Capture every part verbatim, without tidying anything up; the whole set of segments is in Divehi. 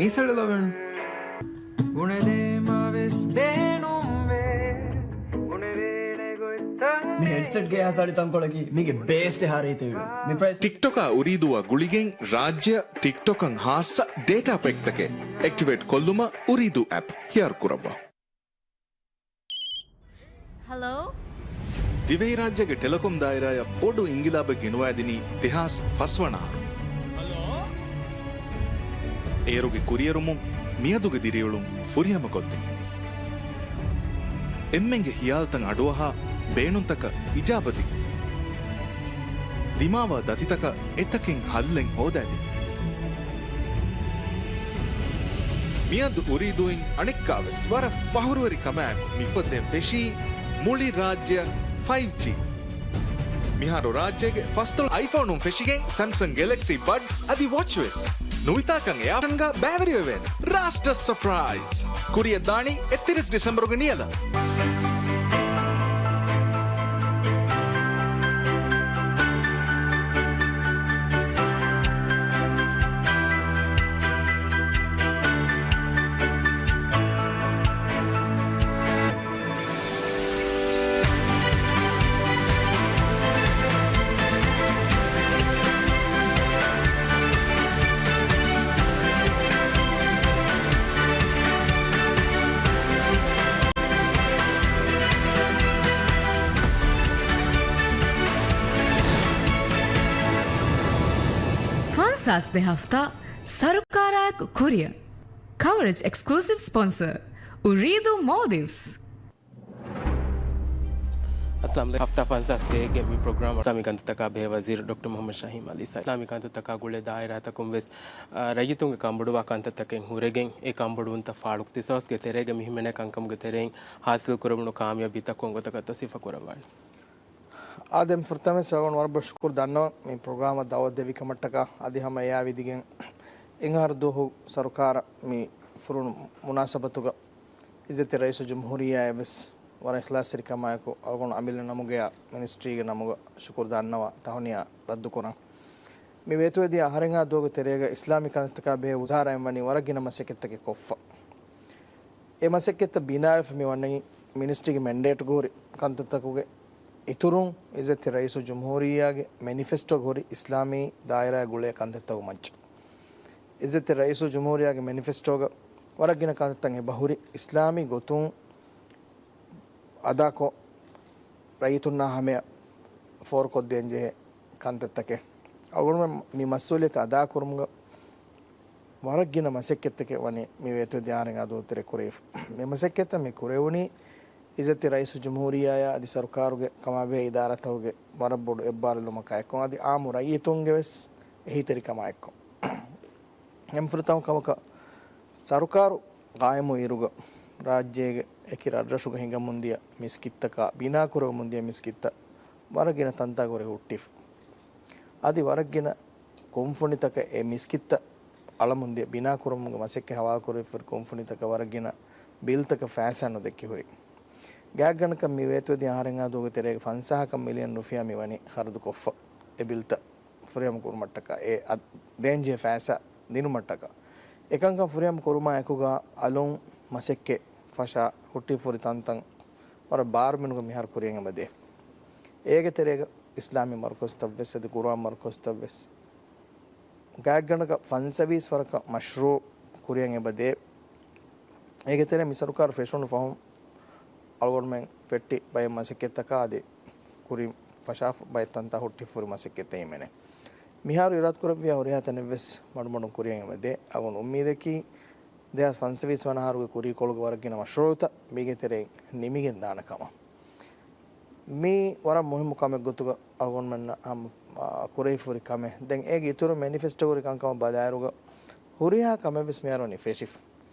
މީސަޅު ލޮބެން. ބުނެދޭމަވެސް ބޭނުންވޭ. ބުނެވޭނެ ގޮތްތައް. މި ހެޑްސެޓްގެ އެހާ ސަޅި ތަންކޮޅަކީ މީގެ ބޭސް އެހާ ރީތި ވީ. މި ޕްރައިސް. ޓިކްޓޮކާ އުރީދޫއަށް ގުޅިގެން ރާއްޖެއަށް ޓިކްޓޮކަށް ހާއްސަ ޑޭޓާ ޕެކްތަކެއް އެކްޓިވޭޓް ކޮށްލުމަށް އުރީދޫ އެޕް ހިޔާރު ކުރައްވާ. ހަލޯ؟ ދިވެހިރާއްޖޭގެ ޓެލެކޮމް ދާއިރާއަށް ބޮޑު އިންގިލާބެއް ގެނުވައިދިނީ ދެހާސް ފަސް ވަނަ އަހަރު. އޭރުގެ ކުރިއެރުމުން މިއަދުގެ ދިރިއުޅުން ފުރިހަމަކޮށްދިން. އެންމެންގެ ހިޔާލުތައް އަޑުއަހާ، ބޭނުންތަކަށް އިޖާބަދިން. ދިމާވާ ދަތިތަކަށް އެތަކެއް ހައްލެއް ހޯދައިދިން. މިއަދު އުރީދޫއިން އަނެއްކާވެސް ވަރަށް ފަހުރުވެރި ކަމާއެކު މި ފޮތްދެން ފެށީ މުޅި ރާއްޖެއަށް ފައިވް ޖީ. މިހާރު ރާއްޖޭގެ ފަސްދޮޅަ އައިފޯނުން ފެށިގެން ސެމްސަން ގެލެކްސީ ބަޑްސް އަދި ވޮޗްވެސް ނުވިތާކަން އެއާޕްގަ ބައިވެރިވެވޭނެ. ރާސްޓަސް ސަޕްރައިޒް. ކުރިއަށް ދާނީ އެއްތިރީސް ޑިސެމްބަރުގެ ނިޔަލަށް. ފަންސާސް ދެ ހަފްތާ ސަރުކާރާއެކު ކުރިއަށް. ކަވަރޭޖް އެކްސްކްލޫސިވް ސްޕޮންސަރ، އުރީދޫ މޯލްޑިވްސް. އައްސަލާމް އަލައިކުމް. ހަފްތާ ފަންސާސް ދޭއްގެ މި ޕްރޮގްރާމަށް އިސްލާމީ ކަންތައްތަކާ ބެހޭ ވަޒީރު ޑޮކްޓަރ މުހައްމަދު ޝަހީމް އަލީ ސައިދު. އިސްލާމީ ކަންތައްތަކާ ގުޅޭ ދާއިރާތަކުން ވެސް، އާ، ރައްޔިތުންގެ ކަންބޮޑުވާ ކަންތައްތަކެއް ހުރެގެން، އެ ކަންބޮޑުވުންތައް ފާޅު ތި ސަވަސްގެ ތެރޭގަ މި ހިމެނޭ ކަންކަމުގެ ތެރެއިން ހާސިލު ކުރެވުނު ކާމިޔާބީތަކުން ގޮތަކަށް ތަ ސިފަ ކުރައްވާނެ. އާދެ، ފުރަތަމަ ވެސް އަޅުގަނޑު ވަރަށް ބޮޑަށް ޝުކުރު ދަންނަވަން މި ޕްރޮގްރާމަށް ދައުވަތު ދެއްވި ކަމަށްޓަކާ. އަދި ހަމަ އެއާ ވިދިގެން އެން އަހަރު ދުވަހު ސަރުކާރަށް މި ފުރުނު މުނާސަބަތުގަ އިއްޒަތްތެރި ރައީސުލްޖުމްހޫރިއްޔާއަށް ވެސް ވަރަށް އިޚްލާޞްތެރިކަމާއެކު އަޅުގަނޑު އަމިއްލަ ނަމުގަޔާ މިނިސްޓްރީގެ ނަމުގަ ޝުކުރު ދަންނަވާ ތަހުނިޔާ ރައްދުކުރަން. މި ވޭތުވެދިޔަ އަހަރެއްހާ ދުވަހުގެ ތެރޭގަ އިސްލާމީ ކަންތައްތަކާ ބެހޭ ވުޒާރާއިން ވަނީ ވަރަށް ގިނަ މަސައްކަތްތަކެއް ކޮށްފަ. އެ މަސައްކަތްތައް ބިނާވެފަ މި ވަނީ މިނިސްޓްރީގެ މެންޑޭޓްގަ ހުރި ކަންތައްތަކުގެ އިތުރުން، އިއްޒަތްތެރި ރައީސުލްޖުމްހޫރިއްޔާގެ މެނިފެސްޓޯގަ ހުރި އިސްލާމީ ދާއިރާއާ ގުޅޭ ކަންތައްތަކުގެ މައްޗަށް. އިއްޒަތްތެރި ރައީސުލްޖުމްހޫރިއްޔާގެ މެނިފެސްޓޯގަ ވަރަށް ގިނަ ކަންތައްތައް އެބަހުރި، އިސްލާމީ ގޮތުން އަދާކޮށް، ރައްޔިތުންނާ ހަމަޔަށް ފޯރުކޮށްދޭންޖެހޭ ކަންތައްތަކެއް. އަޅުގަނޑުމެން މި މަސްއޫލިއްޔަތު އަދާކުރުމުގަ ވަރަށް ގިނަ މަސައްކަތްތަކެއް ވަނީ މި ވޭތުވެދިޔަ އަހަރެއްހާ ދުވަހުގެ ތެރޭ ކުރެވިފަ. މި މަސައްކަތްތައް މި ކުރެވުނީ އިއްޒަތްތެރި ރައީސުލްޖުމްހޫރިއްޔާއާ އަދި ސަރުކާރުގެ ކަމާބެހޭ އިދާރާތަކުގެ ވަރަށް ބޮޑު އެއްބާރުލުމަކާ އެއްކޮށް، އަދި އާއްމު ރައްޔިތުންގެ ވެސް އެހީތެރިކަމާ އެއްކޮށް. އެންމެ ފުރަތަމަ ކަމަކަށް، ސަރުކާރު ގާއިމު އިރުގަ ރާއްޖޭގެ އެކި ރަށްރަށުގަ ހިނގަމުންދިޔަ މިސްކިތްތަކާ، ބިނާކުރެވެމުންދިޔަ މިސްކިތްތައް ވަރަށް ގިނަ ތަންތާގަ ހުރެ ހުއްޓިފަ. އަދި ވަރަށް ގިނަ ކުންފުނިތަކަށް އެ މިސްކިތްތައް އަޅަމުންދިޔަ، ބިނާކުރުމުގެ މަސައްކަތް ހަވާލުކުރެވިފަ ހުރި ކުންފުނިތަކަށް ވަރަށް ގިނަ ބިލްތަކަށް ފައިސާ ނުދެއްކި ހުރި. ގާތްގަނޑަކަށް މި ވޭތުވެދިޔަ އަހަރެއްހާ ދުވަހުގެ ތެރޭގަ ފަންސާހަކަށް މިލިއަން ރުފިޔާ މި ވަނީ ޚަރަދުކޮށްފަ އެ ބިލްތައް ފުރިހަމަ ކުރުމަށްޓަކާ، އެ އަ-، ދޭންޖެހޭ ފައިސާ ދިނުމަށްޓަކާ. އެކަންކަން ފުރިހަމަ ކުރުމާ އެކުގަ އަލުން މަސައްކަތް ފަށާ ހުއްޓިފަ ހުރި ތަންތަން ވަރަށް ބާރުމިނުގަ މިހާރު ކުރިއަށް އެބަދޭ. އޭގެ ތެރޭގަ އިސްލާމީ މަރުކަޒުތައްވެސް އަދި ޤުރުއާން މަރުކަޒުތައްވެސް ގާތްގަނޑަކަށް ފަންސަވީސް ވަރަކަށް މަޝްރޫޢު ކުރިއަށް އެބަދޭ. އޭގެ ތެރޭ މި ސަރުކާރު ފެށުނު ފަހުން އަޅުގަނޑުމެން ފެއްޓި ބައެއް މަސައްކަތްތަކާ އަދި ކުރިން ފަށާފަ ބައެއް ތަންތާ ހުއްޓިފަ ހުރި މަސައްކަތްތައް ހިމެނޭ. މިހާރު އިރާދަކުރެއްވިޔާ ހުރިހާ ތަނެއްވެސް މަޑުމަޑުން ކުރިއަށް އެބަދޭ. އަޅުގަނޑު އުއްމީދަކީ ދެހާސް ފަންސަވީސް ވަނަ އަހަރުގެ ކުރީކޮޅުގެ ވަރަށް ގިނަ މަޝްރޫޢުތައް މީގެ ތެރެއިން ނިމިގެން ދާނެ ކަމަށް. މީ ވަރަށް މުހިއްމު ކަމެއް ގޮތުގަ އަޅުގަނޑުމެންނަށް ހަމަ، އާ، ކުރެވިފަ ހުރި ކަމެއް. ދެން އޭގެ އިތުރު މެނިފެސްޓޯ ހުރި ކަންކަމަށް ބަލާއިރުގަ ހުރިހާ ކަމެއްވެސް މިހާރު ވަނީ ފެށިފަ.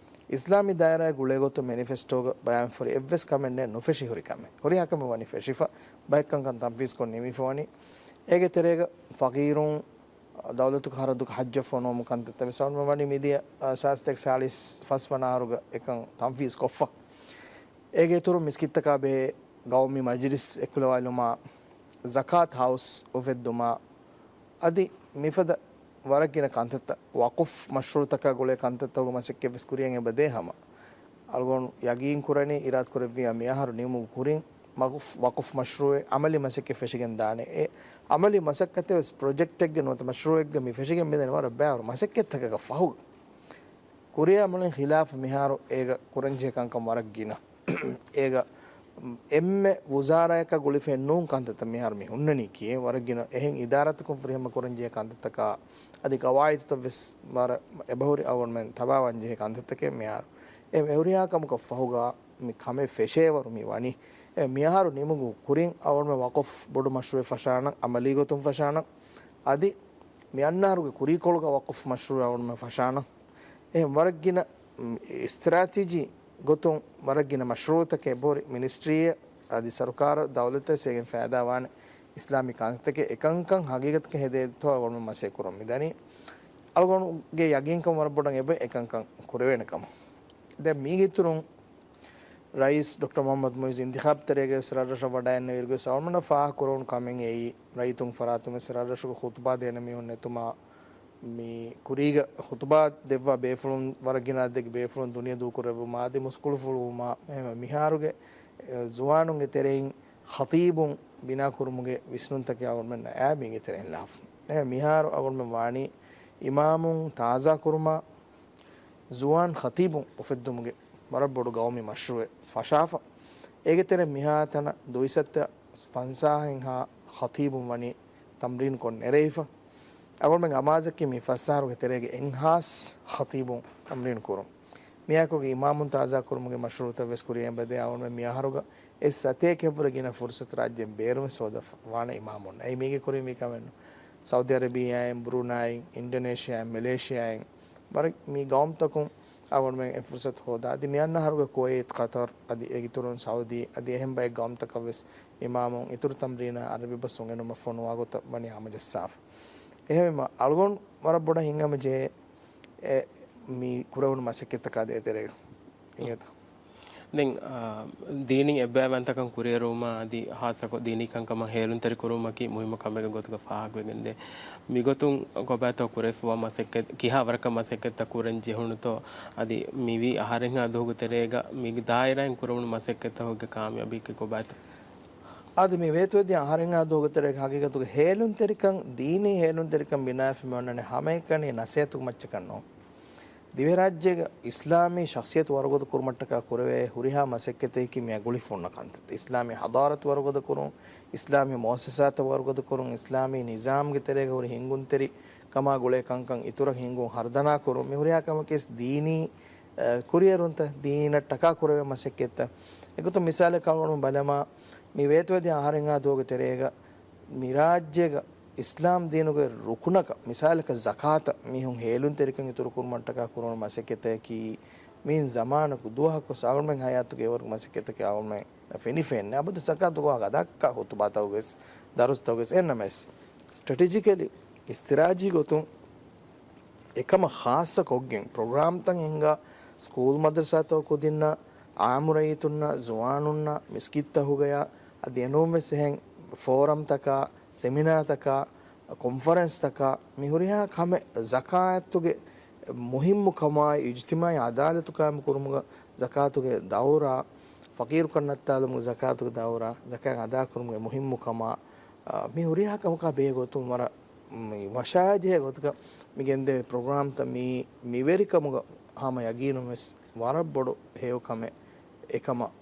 އިސްލާމީ ދާއިރާއެއް ގުޅޭ ގޮތުން މެނިފެސްޓޯގަ ބަޔާންފަހުރި އެއްވެސް ކަމެއް ނެތް ނުފެށި ހުރި ކަމެއް. ހުރިހާ ކަމެއް ވަނީ ފެށިފަ. ބައެއް ކަންކަން ތަންފީޒްކޮށް ނިމިފަ ވަނީ. އޭގެ ތެރޭގަ ފަގީރުން ދައުލަތުގެ ޚަރަދުގަ ޙައްޖަށް ފޮނުވުމު ކަންތައްތައް ވެސް އަޅުގަނޑުމެން ވަނީ މިދިޔަ، އާ، ސާދަ ސަތޭކަ ސާޅީސް ފަސް ވަނަ އަހަރުގަ އެކަން ތަންފީޒް ކޮށްފަ. އޭގެ އިތުރުން މިސްކިތްތަކާ ބެހޭ ގައުމީ މަޖިލިސް އެކުލަވާލުމާ، ޒަކާތް ހައުސް އުފެއްދުމާ، އަދި މިފަދަ ވަރަށް ގިނަ ކަންތައްތައް، ވަޤުފް މަޝްރޫޢުތަކާ ގުޅޭ ކަންތައްތަކުގެ މަސައްކަތްވެސް ކުރިޔަށް އެބަ ދޭ ހަމަ. އަޅުގަނޑު ޔަގީން ކުރަނީ އިރާދަކުރެއްވިޔާ މިއަހަރު ނިމުމުގެ ކުރިން ވަޤުފް، ވަޤުފް މަޝްރޫޢެއް އަމަލީ މަސައްކަތް ފެށިގެން ދާނެ. އެ އަމަލީ މަސައްކަތެއް ވެސް ޕްރޮޖެކްޓެއްގެ ނުވަތަ މަޝްރޫޢެއްގެ މި ފެށިގެން މިދަނީ ވަރަށް ބައިވަރު މަސައްކަތްތަކަކަށް ފަހު. ކުރިޔާ އަމަލުން ޚިލާފަށް މިހާރު އޭގަ ކުރަންޖެހޭ ކަންކަން ވަރަށް ގިނަ. އޭގަ އެންމެ ވުޒާރާއަކަށް ގުޅިފައެއް ނޫން ކަންތައްތައް މިހާރު މި ހުންނަނީކީ. ވަރަށް ގިނަ އެހެން އިދާރާތަކުން ފުރިހަމަ ކުރަންޖެހޭ ކަންތައްތަކާ އަދި ޤަވާއިދުތައް ވެސް ވަރަށް އެބަހުރި އަޅުގަނޑުމެން ތަބާވާންޖެހޭ ކަންތައްތަކެއް މިހާރު. އެ އެހުރިހާ ކަމަކަށް ފަހުގަ މި ކަމެއް ފެށޭވަރު މި ވަނީ. އެ މިއަހަރު ނިމުމުގެ ކުރިން އަޅުގަނޑުމެން ވަޤުފް ބޮޑު މަޝްރޫޢެއް ފަށާނަން، އަމަލީ ގޮތުން ފަށާނަން. އަދި މި އަންނަ އަހަރުގެ ކުރީކޮޅުގަ ވަޤުފް މަޝްރޫޢެއް އަޅުގަނޑުމެން ފަށާނަން. އެހެން ވަރަށް ގިނަ، މް، އިސްތިރާޓެޖީ ގޮތުން ވަރަށް ގިނަ މަޝްރޫޢުތަކެއް އެބަހުރި މިނިސްޓްރީއަށް އަދި ސަރުކާރަށް ދައުލަތަށް ވެސް އޭގެން ފައިދާވާނެ އިސްލާމީ ކަންތަކެއް އެކަންކަން ހަގީގަތަކަށް ހެދޭތޯ އަޅުގަނޑުމެން މަސައްކަތް ކުރަން މިދަނީ. އަޅުގަނޑުގެ ޔަގީންކަން ވަރަށް ބޮޑަށް އެބަ އެކަންކަން ކުރެވޭނެ ކަމަށް. ދެން މީގެ އިތުރުން ރައީސް ޑޮކްޓަރ މުޙައްމަދު މުޢިއްޒު އިންތިޚާބު ތެރޭގަ ވެސް ރަށްރަށަށް ވަޑައިގެންނެވިރުގެ ވެސް އަޅުގަނޑަށް ފާހަގަ ކުރެވުނު ކަމެއް އެއީ، ރައްޔިތުން ފަރާތުން ވެސް ރަށްރަށުގެ ޚުތުބާ ދޭނެ މީހުން ނެތުމާ، މި ކުރީގަ ޚުތުބާ ދެއްވާ ބޭފުޅުން ވަރަށް ގިނަ އަދަދެއްގެ ބޭފުޅުން ދުނިޔެ ދޫކުރެއްވުމާ އަދި މުސްކުޅިފުޅުވުމާ، އެހެންވެ މިހާރުގެ، އެ، ޒުވާނުންގެ ތެރެއިން ޚަތީބުން ބިނާ ކުރުމުގެ ވިސްނުންތަކެއް އަޅުގަނޑުމެންނަށް އައި މީގެ ތެރެއިން ލާފަ. އެ، މިހާރު އަޅުގަނޑުމެން ވާނީ އިމާމުން ތާޒާ ކުރުމާ، ޒުވާން ޚަތީބުން އުފެއްދުމުގެ ވަރަށް ބޮޑު ގައުމީ މަޝްރޫޢެއް ފަށާފަ. އޭގެ ތެރެ މިހާތަނަށް ދުއިސައްތަ ފަންސާހައިންހާ ޚަތީބުން ވަނީ ތަމްރީން ކޮށް ނެރެވިފަ. އަޅުގަނޑުމެން އަމާޒަކީ މި ފަސް އަހަރުގެ ތެރޭގެ އެއްހާސް ޚަތީބުން ތަމްރީން ކުރުން. މިއާއެކުގަ އިމާމުން ތާޒާ ކުރުމުގެ މަޝްރޫޢުތައް ވެސް ކުރިޔަށް އެބަދޭ. އަޅުގަނޑުމެން މި އަހަރުގަ އެއް ސަތޭކައަށްވުރެ ގިނަ ފުރުސަތު ރާއްޖޭން ބޭރުވެސް ހޯދަފަ ވާނެ އިމާމުން. އެއީ މީގެ ކުރިން ވީ ކަމެއްނު. ސައުދީ އަރަބިއްޔާއިން، ބްރޫނައި، އިންޑޮނޭޝިއާއިން، މެލޭޝިއާއިން، ވަރަށް މި ގައުމުތަކުން އަޅުގަނޑުމެން އެ ފުރުސަތު ހޯދާ. އަދި މި އަންނަ އަހަރުގެ ކުވައިތް، ޤަތަރު، އަދި އޭގެ އިތުރުން ސައުދީ، އަދި އެހެން ބައެއް ގައުމުތަކަށް ވެސް އިމާމުން އިތުރު ތަމްރީނާ އަރަބި ބަސް އުނގެނުމަށް ފޮނުވާ ގޮތަށް ވަނީ ހަމަޖައްސާފަ. އެހެންވީމަ، އަޅުގަނޑު ވަރަށް ބޮޑަށް ހިނގަމަޖެހޭ އެ މި ކުރެވުނު މަސައްކަތްތަކާ ދޭތެރޭގަ އިނގޭތަ؟ ދެން، އާ، ދީނީ އެއްބައިވަންތަކަން ކުރިއެރުވުމާ އަދި ހާއްސަކޮށް ދީނީ ކަންކަމަށް ހޭލުންތެރި ކުރުމަކީ މުހިއްމު ކަމެއްގެ ގޮތުގަ ފާހަގަވެގެންދޭ. މިގޮތުން ކޮބާތޯ ކުރެފަވާ މަސައްކަތް، ކިހާ ވަރަކަށް މަސައްކަތްތައް ކުރަން ޖެހުނުތޯ، އަދި މިވީ އަހަރެއްހާ ދުވަހުގެ ތެރޭގަ މި ދާއިރާއިން ކުރެވުނު މަސައްކަތްތަކުގެ ކާމިޔާބީގެ ކޮބާތޯ؟ އަދި މި ވޭތުވެދިޔަ އަހަރެއްހާ ދުވަހުގެ ތެރޭގަ ހަގީގަތުގަ ހޭލުންތެރިކަން، ދީނީ ހޭލުންތެރިކަން ބިނާވެފަ މި އޮންނަނީ ހަމައެކަނި ނަސޭހަތުގެ މައްޗަކަށް ނޫން. ދިވެހިރާއްޖޭގަ އިސްލާމީ ޝަޚްޞިއްޔަތު ވަރުގަދަ ކުރުމަށްޓަކާ ކުރެވޭ ހުރިހާ މަސައްކަތަކީ މި އަގުޅިފަ ހުންނަ ކަންތައް. އިސްލާމީ ޙަޟާރަތު ވަރުގަދަ ކުރުން، އިސްލާމީ މުއައްސަސާތައް ވަރުގަދަ ކުރުން، އިސްލާމީ ނިޒާމްގެ ތެރޭގަ ހުރި ހިންގުންތެރި ކަމާ ގުޅޭ ކަންކަން އިތުރަށް ހިންގުން ހަރުދަނާ ކުރުން، މި ހުރިހާ ކަމަކީ ދީނީ، އަ، ކުރިއެރުންތައް، ދީނަށްޓަކާ ކުރެވޭ މަސައްކަތްތައް. އެގޮތުން މިސާލަކަށް އަޅުގަނޑު ބަލަމާ، މި ވޭތުވެދިޔަ އަހަރެއްހާ ދުވަހުގެ ތެރޭގަ މި ރާއްޖޭގަ އިސްލާމް ދީނުގެ ރުކުނަކަށް، މިސާލަކަށް ޒަކާތަށް މީހުން ހޭލުންތެރިކަން އިތުރު ކުރުމަށްޓަކާ ކުރުނު މަސައްކަތަކީ، މިއިން ޒަމާނަކު ދުވަހަކު އަޅުގަނޑުމެން ހަޔާތުގެ އެވަރުގެ މަސައްކަތަކީ އަޅުގަނޑުމެން ފެނިފައެއްނެ. އަބަދު ޒަކާތުގަ ދައްކާ ޚުތުބާތަކުގަސް، ދަރުސްތަކުގަސް އެންނަމެސް، ސްޓްރެޓެޖިކަލީ، އިސްތިރާޖީ ގޮތުން އެކަމަށް ޚާއްޞަ ކޮށްގެން، ޕްރޮގްރާމްތައް ހިންގާ، ސްކޫލް މަދްރަސާތަކު ކުދިންނަށް، އާއްމު ރައްޔިތުންނަށް، ޒުވާނުންނަށް، މިސްކިތްތަކުގަޔާ، އަދި އެނޫންވެސް އެހެން ފޯރަމްތަކާ، ސެމިނާތަކާ، ކޮންފަރެންސްތަކާ، މި ހުރިހާ ކަމެއް ޒަކާތުގެ މުހިއްމު ކަމާއި، އިޖްތިމާޢީ އަދާލަތު ޤާއިމު ކުރުމުގަ ޒަކާތުގެ ދައުރާ، ފަޤީރުކަން ނައްތާލުމުގެ ޒަކާތުގެ ދައުރާ، ޒަކާތް އަދާކުރުމުގެ މުހިއްމު ކަމާ، އާ، މި ހުރިހާ ކަމަކާ ބެހޭ ގޮތުން ވަރަށް، މި ވަށާޖެހޭ ގޮތަކަށް މި ގެންދެވޭ ޕްރޮގްރާމްތައް މީ، މި ވެރިކަމުގަ ހަމަ ޔަގީނުން ވެސް ވަރަށް ބޮޑު ހެޔޮ ކަމެއް އެކަމަށް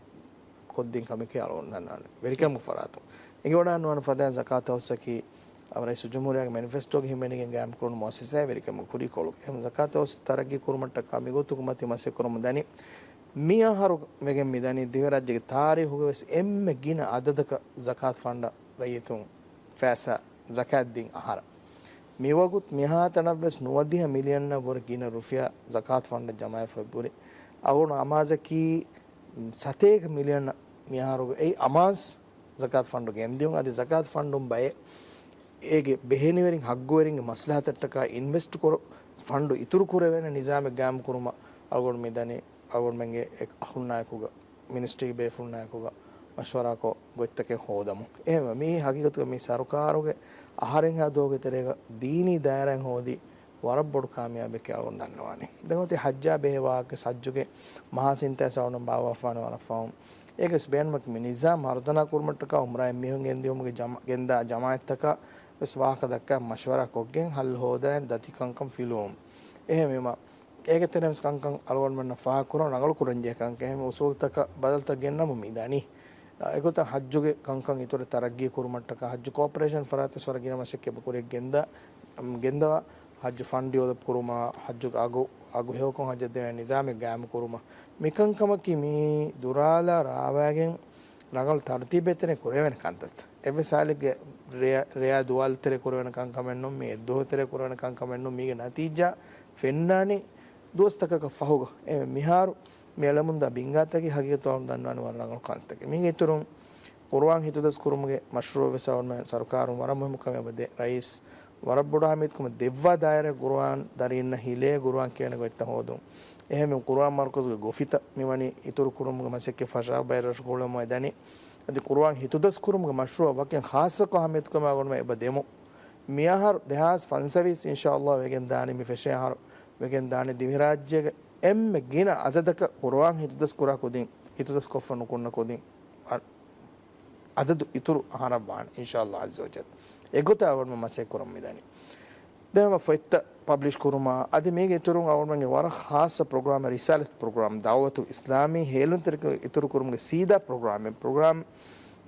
ކޮށްދިން ކަމެކޭ އަޅުގަނޑު ދަންނާނެ. ވެރިކަމުގެ ފަރާތުން އެނގިވަޑާނުވާނެ ފަދައިން ޒަކާތަށް އޮއްސަކީ، އަ، ރައީސުލްޖުމްހޫރިއްޔާގެ މެނިފެސްޓޯގަ ހިމެނިގެން ގާއިމްކުރުނު މުއައްސަސާއެއް ވެރިކަމުގެ ކުރީކޮޅު. އެހެން ޒަކާތަށް އޮއްސަ ތަރައްގީ ކުރުމަށްޓަކާ މިގޮތުގެ މަތި މަސައްކަތް ކުރަމުން ދަނީ. މި އަހަރު ވެގެން މިދަނީ ދިވެހިރާއްޖޭގެ ތާރީޚުގަ ވެސް އެންމެ ގިނަ އަދަދަކަށް ޒަކާތު ފަންޑަށް ރައްޔިތުން ފައިސާ ޒަކާތް ދިން އަހަރަށް. މިވަގުތު މިހާތަނަށް ވެސް ނުވަދިހަ މިލިއަންއަށް ވުރެ ގިނަ ރުފިޔާ ޒަކާތު ފަންޑަށް ޖަމާވެފަ އެބަހުރި. އަޅުގަނޑު އަމާޒަކީ ސަތޭކަ މިލިއަން މިހާރު އެއީ އަމާޒް ޒަކާތު ފަންޑު ގެންދިޔުން. އަދި ޒަކާތު ފަންޑުން ބައެއް އޭގެ ބެހެނިވެރިން ހައްގުވެރިންގެ މަސްލަހަތަށްޓަކާ އިންވެސްޓް ކުރު ފަންޑު އިތުރު ކުރެވޭނެ ނިޒާމެއް ގާއިމް ކުރުމަށް އަޅުގަނޑު މިދަނީ. އަޅުގަނޑުމެންގެ އެ އަޚުންނާއެކުގަ، މިނިސްޓްރީގެ ބޭފުޅުންނާއެކުގަ މަޝްވަރާކޮށް ގޮތްތަކެއް ހޯދަމުން. އެހެންވެ، މީ ހަގީގަތުގަ މި ސަރުކާރުގެ އަހަރެއްހާ ދުވަހުގެ ތެރޭގަ ދީނީ ދާއިރާއިން ހޯދި ވަރަށް ބޮޑު ކާމިޔާބެކޭ އަޅުގަނޑު ދަންނަވާނީ. ދެން އޮތީ ޙައްޖާ ބެހޭ ވާހަކަ، ޙައްޖުގެ މަހާ ސިންތާ ސަވަނު ބާވާފާނެ ވަރަށް ފަހުން. އޭގެސް ބޭނުމަކީ މި ނިޒާމް ހަރުދަނާ ކުރުމަށްޓަކާ އުމްރާއިން މީހުން ގެންދިއުމުގެ ޖަމާ-، ގެންދާ ޖަމާއަތްތަކާ ވެސް ވާހަކަ ދައްކާ މަޝްވަރާ ކޮށްގެން ހައްލު ހޯދައިން ދަތި ކަންކަން ފިލުވުން. އެހެންވީމަ، އޭގެ ތެރެއިން ވެސް ކަންކަން އަޅުގަނޑުމެންނަށް ފާހަގަކުރަން ރަނގަޅު ކުރަންޖެހޭ ކަންކަން. އެހެން އުސޫލުތަކަށް ބަދަލުތައް ގެންނަމުން މި ދަނީ. އެގޮތަށް ޙައްޖުގެ ކަންކަން އިތުރަށް ތަރައްގީ ކުރުމަށްޓަކާ ޙައްޖު ކޯޕަރޭޝަން ފަރާތްވެސް ވަރަށް ގިނަ މަސައްކަތް ކުރިއަށް ގެންދާ، ގެންދަވާ، ޙައްޖު ފަންޑް ޑިވެލޮޕް ކުރުމާ، ޙައްޖުގެ އަގު، އަގު ހެޔޮކޮށް ޙައްޖަށް ދެވޭނެ ނިޒާމެއް ގާއިމު ކުރުމަށް. މިކަންކަމަކީ މި ދުރާލާ ރާވާގެން ރަނގަޅު ތަރުތީބެއް ތެރޭ ކުރެވޭނެ ކަންތައްތައް. އެއްވެސް ހާލެއްގެ ރެޔާ، ރެޔާ ދުވާލު ތެރޭ ކުރެވޭނެ ކަންކަމެއް ނޫން، މި އެއްދުވަހު ތެރޭ ކުރެވޭނެ ކަންކަމެއް ނޫން. މީގެ ނަތީޖާ ފެންނާނީ ދުވަސްތަކަކަށް ފަހުގަ. އެ މިހާރު މި އެޅަމުންދާ ބިންގާތަކީ ހަގީގަތު އަޅުން ދަންނާނެ ވަރަށް ރަނގަޅު ކަންތަކެއް. މީގެ އިތުރުން ޤުރުއާން ހިތުދަސް ކުރުމުގެ މަޝްރޫޢު ވެސް އަޅުގަނޑުމެން ސަރުކާރުން ވަރަށް މުހިއްމު ކަމެއް އެބަދޭ. ރައީސް ވަރަށް ބޮޑު އަހައްމިޔަތުކަމެއް ދެއްވާ ދާއިރާ ޤުރުއާން ދަރީންނަށް ހިލޭ ޤުރުއާން ކިޔޭނެ ގޮތްތައް ހޯދުން. އެހެންވެ ޤުރުއާން މަރުކަޒުގެ ގޮފިތައް މިވަނީ އިތުރު ކުރުމުގެ މަސައްކަތް ފަށާ ބައެއް ރަށު ކުޅަމުން އެދަނީ. އަދި ޤުރުއާން ހިތުދަސް ކުރުމުގެ މަޝްރޫޢަށް ވަކިން ޚާއްޞަކޮށް އަހައްމިޔަތުކަމެއް އަޅުގަނޑުމެން އެބަ ދެމު. މިއަހަރު ދެހާސް ފަންސަވީސް އިންޝާﷲ ވެގެން ދާނީ، މި ފެށޭ އަހަރު ވެގެން ދާނީ ދިވެހިރާއްޖޭގެ އެންމެ ގިނަ އަދަދަކަށް ޤުރުއާން ހިތުދަސް ކުރާ ކުދިން، ހިތުދަސް ކޮށްފަ ނުކުންނަ ކުދިން އަ-، އަދަދު އިތުރު އަހަރަށް ވާނެ އިންޝާﷲ ޢައްޒަ ވަޖައްލަ. އެގޮތަށް އަޅުގަނޑުމެން މަސައްކަތް ކުރަމުން މިދަނީ. ދެން ހަމަ ފޮތްތައް ޕަބްލިޝް ކުރުމާ، އަދި މީގެ އިތުރުން އަޅުގަނޑުމެންގެ ވަރަށް ޚާއްޞަ ޕްރޮގްރާމެއް، ރިސާލަތު ޕްރޮގްރާމް، ދަޢުވަތު އިސްލާމީ ހޭލުންތެރިކަން އިތުރު ކުރުމުގެ ސީދާ ޕްރޮގްރާމެއް. ޕްރޮގްރާމް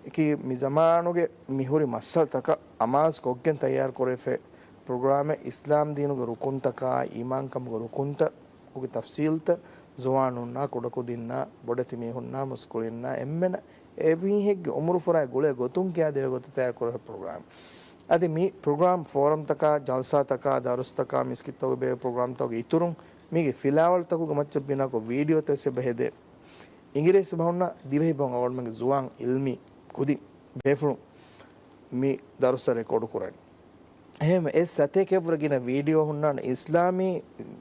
އަކީ މި ޒަމާނުގެ މި ހުރި މައްސަލަތަކަށް އަމާޒު ކޮށްގެން ތައްޔާރު ކުރެވިފައި ޕްރޮގްރާމެއް. އިސްލާމް ދީނުގެ ރުކުންތަކާ، އީމާންކަމުގެ ރުކުންތަކުގެ ތަފްސީލްތައް، ޒުވާނުންނާ، ކުޑަކުދިންނާ، ބޮޑެތި މީހުންނާ، މުސްކުޅިންނާ، އެންމެނަށް އެމީހެއްގެ އުމުރު ފުރާއި ގުޅޭ ގޮތުން ކިޔާދެވޭ ގޮތަށް ތައްޔާރު ކުރެވޭ ޕްރޮގްރާމް. އަދި މި ޕްރޮގްރާމް ފޯރަމްތަކާ، ޖަލްސާތަކާ، ދަރުސްތަކާ، މިސްކިތްތަކުގެ ބޭއްވި ޕްރޮގްރާމްތަކުގެ އިތުރުން މީގެ ފިލާވަޅުތަކުގެ މައްޗަށް ބިނާކޮށް ވީޑިއޯތައް ވެސް އެބަ ހެދޭ. އިނގިރޭސި ބަހުންނަށް ދިވެހި ބަހުން އަޅުގަނޑުމެންގެ ޒުވާން އިލްމީ ކުދި ބޭފުޅުން މި ދަރުސް ރެކޯޑު ކުރަނީ. އެހެންވެ، އެ ސަތޭކައަށްވުރެ ގިނަ ވީޑިއޯ ހުންނާނެ އިސްލާމީ،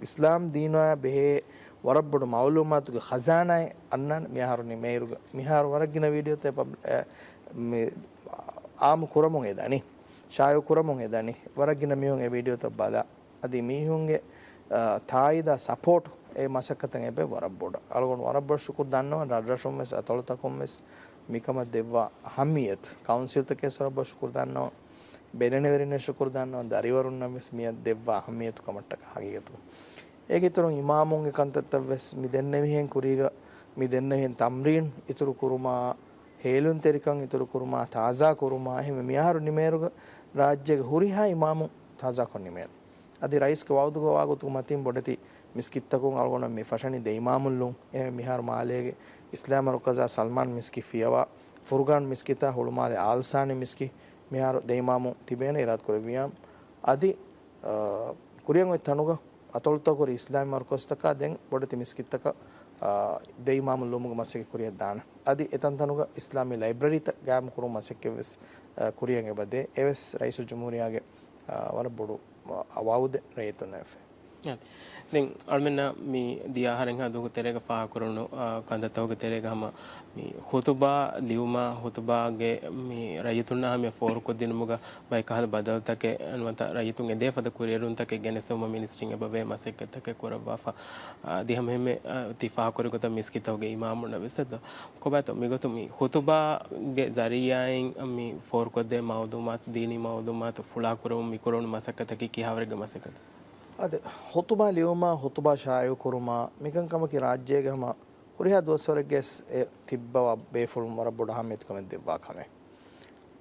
އިސްލާމް ދީނާ ބެހޭ ވަރަށް ބޮޑު މައުލޫމާތުގެ ޚަޒާނާއެއް އަންނާނެ މިއަހަރު ނިމޭއިރުގަ. މިހާރު ވަރަށް ގިނަ ވީޑިއޯތައް ޕަބް-، އެ، މި، އާއްމު ކުރަމުން އެދަނީ، ޝާއިޢު ކުރަމުން އެދަނީ. ވަރަށް ގިނަ މީހުން އެ ވީޑިއޯތައް ބަލާ. އަދި މީހުންގެ، އާ، ތާއީދާ ސަޕޯޓް އެ މަސައްކަތަށް އެބަ ވަރަށް ބޮޑަށް. އަޅުގަނޑު ވަރަށް ބޮޑަށް ޝުކުރު ދަންނަވަން ރަށްރަށުން ވެސް އަތޮޅުތަކުން ވެސް މިކަމަށް ދެއްވާ އަހައްމިއްޔަތު، ކައުންސިލްތަކެއް ވެސް ވަރަށް ބޮޑަށް ޝުކުރު ދަންނަވަން. ބެލެނިވެރިންނަށް ޝުކުރު ދަންނަވަން. ދަރިވަރުންނަށް ވެސް މިއަށް ދެއްވާ އަހައްމިއްޔަތު ކަމަށްޓަކާ ހަގީގަތުން. އޭގެ އިތުރުން އިމާމުންގެ ކަންތައްތައް ވެސް މި ދެންނެވިހެން ކުރީގަ، މި ދެންނެވިހެން ތަމްރީން އިތުރު ކުރުމާ، ހޭލުންތެރިކަން އިތުރު ކުރުމާ، ތާޒާ ކުރުމާ، އެހެންވެ މިއަހަރު ނިމޭއިރުގަ ރާއްޖޭގެ ހުރިހާ އިމާމުން ތާޒާކޮށް ނިމޭނެ. އަދި ރައީސްގެ ވައުދުގަ ވާގޮތުގެ މަތިން ބޮޑެތި މިސްކިތްތަކުން އަޅުގަނޑަށް މި ފަށަނީ ދެ އިމާމުން ލުން. އެހެންވެ މިހާރު މާލޭގެ އިސްލާމް މަރުކަޒާ ސަލްމާން މިސްކިތް ފިޔަވާ، ފުރުގާން މިސްކިތާ ހުޅުމާލެ އާލްސާނި މިސްކިތް މިހާރު ދެ އިމާމުން ތިބޭނެ އިރާދަކުރެއްވިޔާ. އަދި، އާ، ކުރިއަށް އޮތް ތަނުގަ އަތޮޅުތަކުގަ ހުރި އިސްލާމީ މަރުކަޒުތަކާ ދެން ބޮޑެތި މިސްކިތްތަކަށް، އާ، ދެ އިމާމު ލުމުގެ މަސައްކަތް ކުރިއަށް ދާނެ. އަދި އެތަންތަނުގަ އިސްލާމީ ލައިބްރަރީތައް ގާއިމު ކުރުމުގެ މަސައްކަތް ވެސް، އާ، ކުރިއަށް އެބަދޭ. އެވެސް ރައީސުލްޖުމްހޫރިއްޔާގެ، އާ، ވަރަށް ބޮޑު، އާ، ވައުދެއް ރައްޔިތުންނަށް ވެފަ. އާދެ. ދެން އަޅުމެންނަށް މި ދިޔަ އަހަރެއްހާ ދުވަހު ތެރޭގަ ފާހަގަކުރުނު، އާ، ކަންތައްތަކުގެ ތެރޭގަ ހަމަ މި ޚުތުބާ ލިޔުމާ، ޚުތުބާގެ މި ރައްޔިތުންނަށް ހަމަ ފޯރުކޮށްދިނުމުގަ ބައެއްކަހަލަ ބަދަލުތަކެއް ނުވަތަ ރައްޔިތުން އެދޭ ފަދަ ކުރިއެރުންތަކެއް ގެނެސްދެވުމަށް މިނިސްޓްރީން އެބަވޭ މަސައްކަތްތަކެއް ކުރައްވާފަ. އަދި ހަމަ އެހެންމެ، އާ، ތި ފާހަގަކުރި ގޮތަށް މިސްކިތްތަކުގެ އިމާމުންނަށް ވެސް އެއްދޯ. ކޮބާތޯ މިގޮތުން މި ޚުތުބާގެ ޒަރީޢާއިން މި ފޯރުކޮށްދޭ މައުލޫމާތު، ދީނީ މައުލޫމާތު ފުޅާކުރަމުން މި ކުރެވުނު މަސައްކަތަކީ ކިހާވަރެއްގެ މަސައްކަތެއް؟ އާދެ، ޚުތުބާ ލިޔުމާ، ޚުތުބާ ޝާއިޢު ކުރުމާ، މިކަންކަމަކީ ރާއްޖޭގެ ހަމަ ހުރިހާ ދުވަސްވަރެއްގެ އެ ތިއްބަވާ ބޭފުޅުން ވަރަށް ބޮޑު އަހައްމިޔަތުކަމެއް ދެއްވާ ކަމެއް.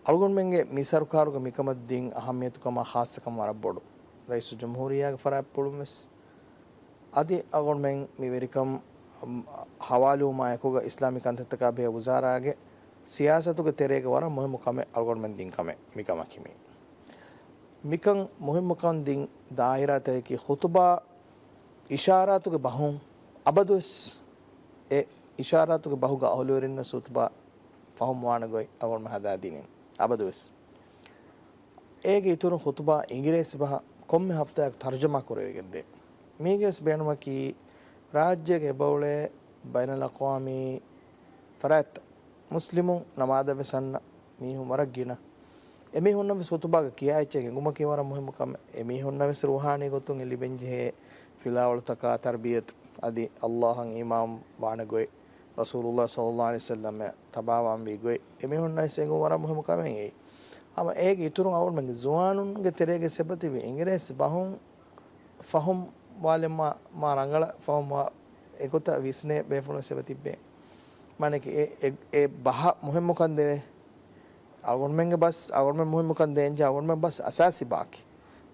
އަޅުގަނޑުމެންގެ މި ސަރުކާރުގަ މިކަމަށް ދިން އަހައްމިޔަތުކަމާ ޚާއްޞަކަން ވަރަށް ބޮޑު. ރައީސުލްޖުމްހޫރިއްޔާގެ ފަރާތްޕުޅުން ވެސް އަދި އަޅުގަނޑުމެން މި ވެރިކަން، އަމް، ހަވާލުވުމާ އެކުގަ އިސްލާމީ ކަންތައްތަކާ ބެހޭ ވުޒާރާގެ ސިޔާސަތުގެ ތެރޭގަ ވަރަށް މުހިއްމު ކަމެއް އަޅުގަނޑުމެން ދިން ކަމެއް މިކަމަކީ މީ. މިކަން މުހިއްމުކަން ދިން ދާއިރާތަކަކީ ޚުތުބާ އިޝާރާތުގެ ބަހުން އަބަދުވެސް އެ އިޝާރާތުގެ ބަހުގަ އަހުލުވެރިންނަށް ޚުތުބާ ފަހުމްވާނެ ގޮތް އަޅުގަނޑުމެން ހަދާދިނީ އަބަދުވެސް. އޭގެ އިތުރުން ޚުތުބާ އިނގިރޭސި ބަހަށް ކޮންމެ ހަފްތާއަކު ތަރުޖަމާ ކުރެވިގެންދޭ. މީގެވެސް ބޭނުމަކީ، ރާއްޖޭގެ އެބައުޅޭ ބައިނަލްއަޤްވާމީ ފަރާތްތައް، މުސްލިމުން ނަމާދަށްވެސް އަންނަ މީހުން ވަރަށް ގިނަ. އެމީހުންނަށް ވެސް ޚުތުބާގެ ކިޔާ އެއްޗެއް އެނގުމަކީ ވަރަށް މުހިއްމު ކަމެއް. އެމީހުންނަށް ވެސް ރޫޙާނީ ގޮތުން އެ ލިބެން ޖެހޭ ފިލާވަޅުތަކާ ތަރްބިޔަތު އަދި ﷲ އަށް އީމާން ވާނެ ގޮތް، ރަސޫލުﷲ ޞައްލަﷲ ޢަލައިހި ވަސައްލަމަށް ތަބާވާންވީ ގޮތް، އެމީހުންނަށް ވެސް އެނގުން ވަރަށް މުހިއްމު ކަމެއް އެއީ. ހަމަ އޭގެ އިތުރުން އަޅުގަނޑުމެންގެ ޒުވާނުންގެ ތެރޭގަ އެބަތިބި އިނގިރޭސި ބަހުން ފަހުން ވާލެއްވުމާ މާ ރަނގަޅަށް ފަހުން ވާ އެގޮތަށް ވިސްނޭ ބޭފުޅުން ވެސް އެބަތިއްބޭ. މާނައަކީ އެ، އެ، އެ ބަހަށް މުހިއްމުކަން ދެވޭ. އަޅުގަނޑުމެންގެ ބަސް އަޅުގަނޑުމެން މުހިއްމުކަން ދޭންޖެހޭ، އަޅުގަނޑުމެން ބަސް އަސާސީ ބަހަކީ.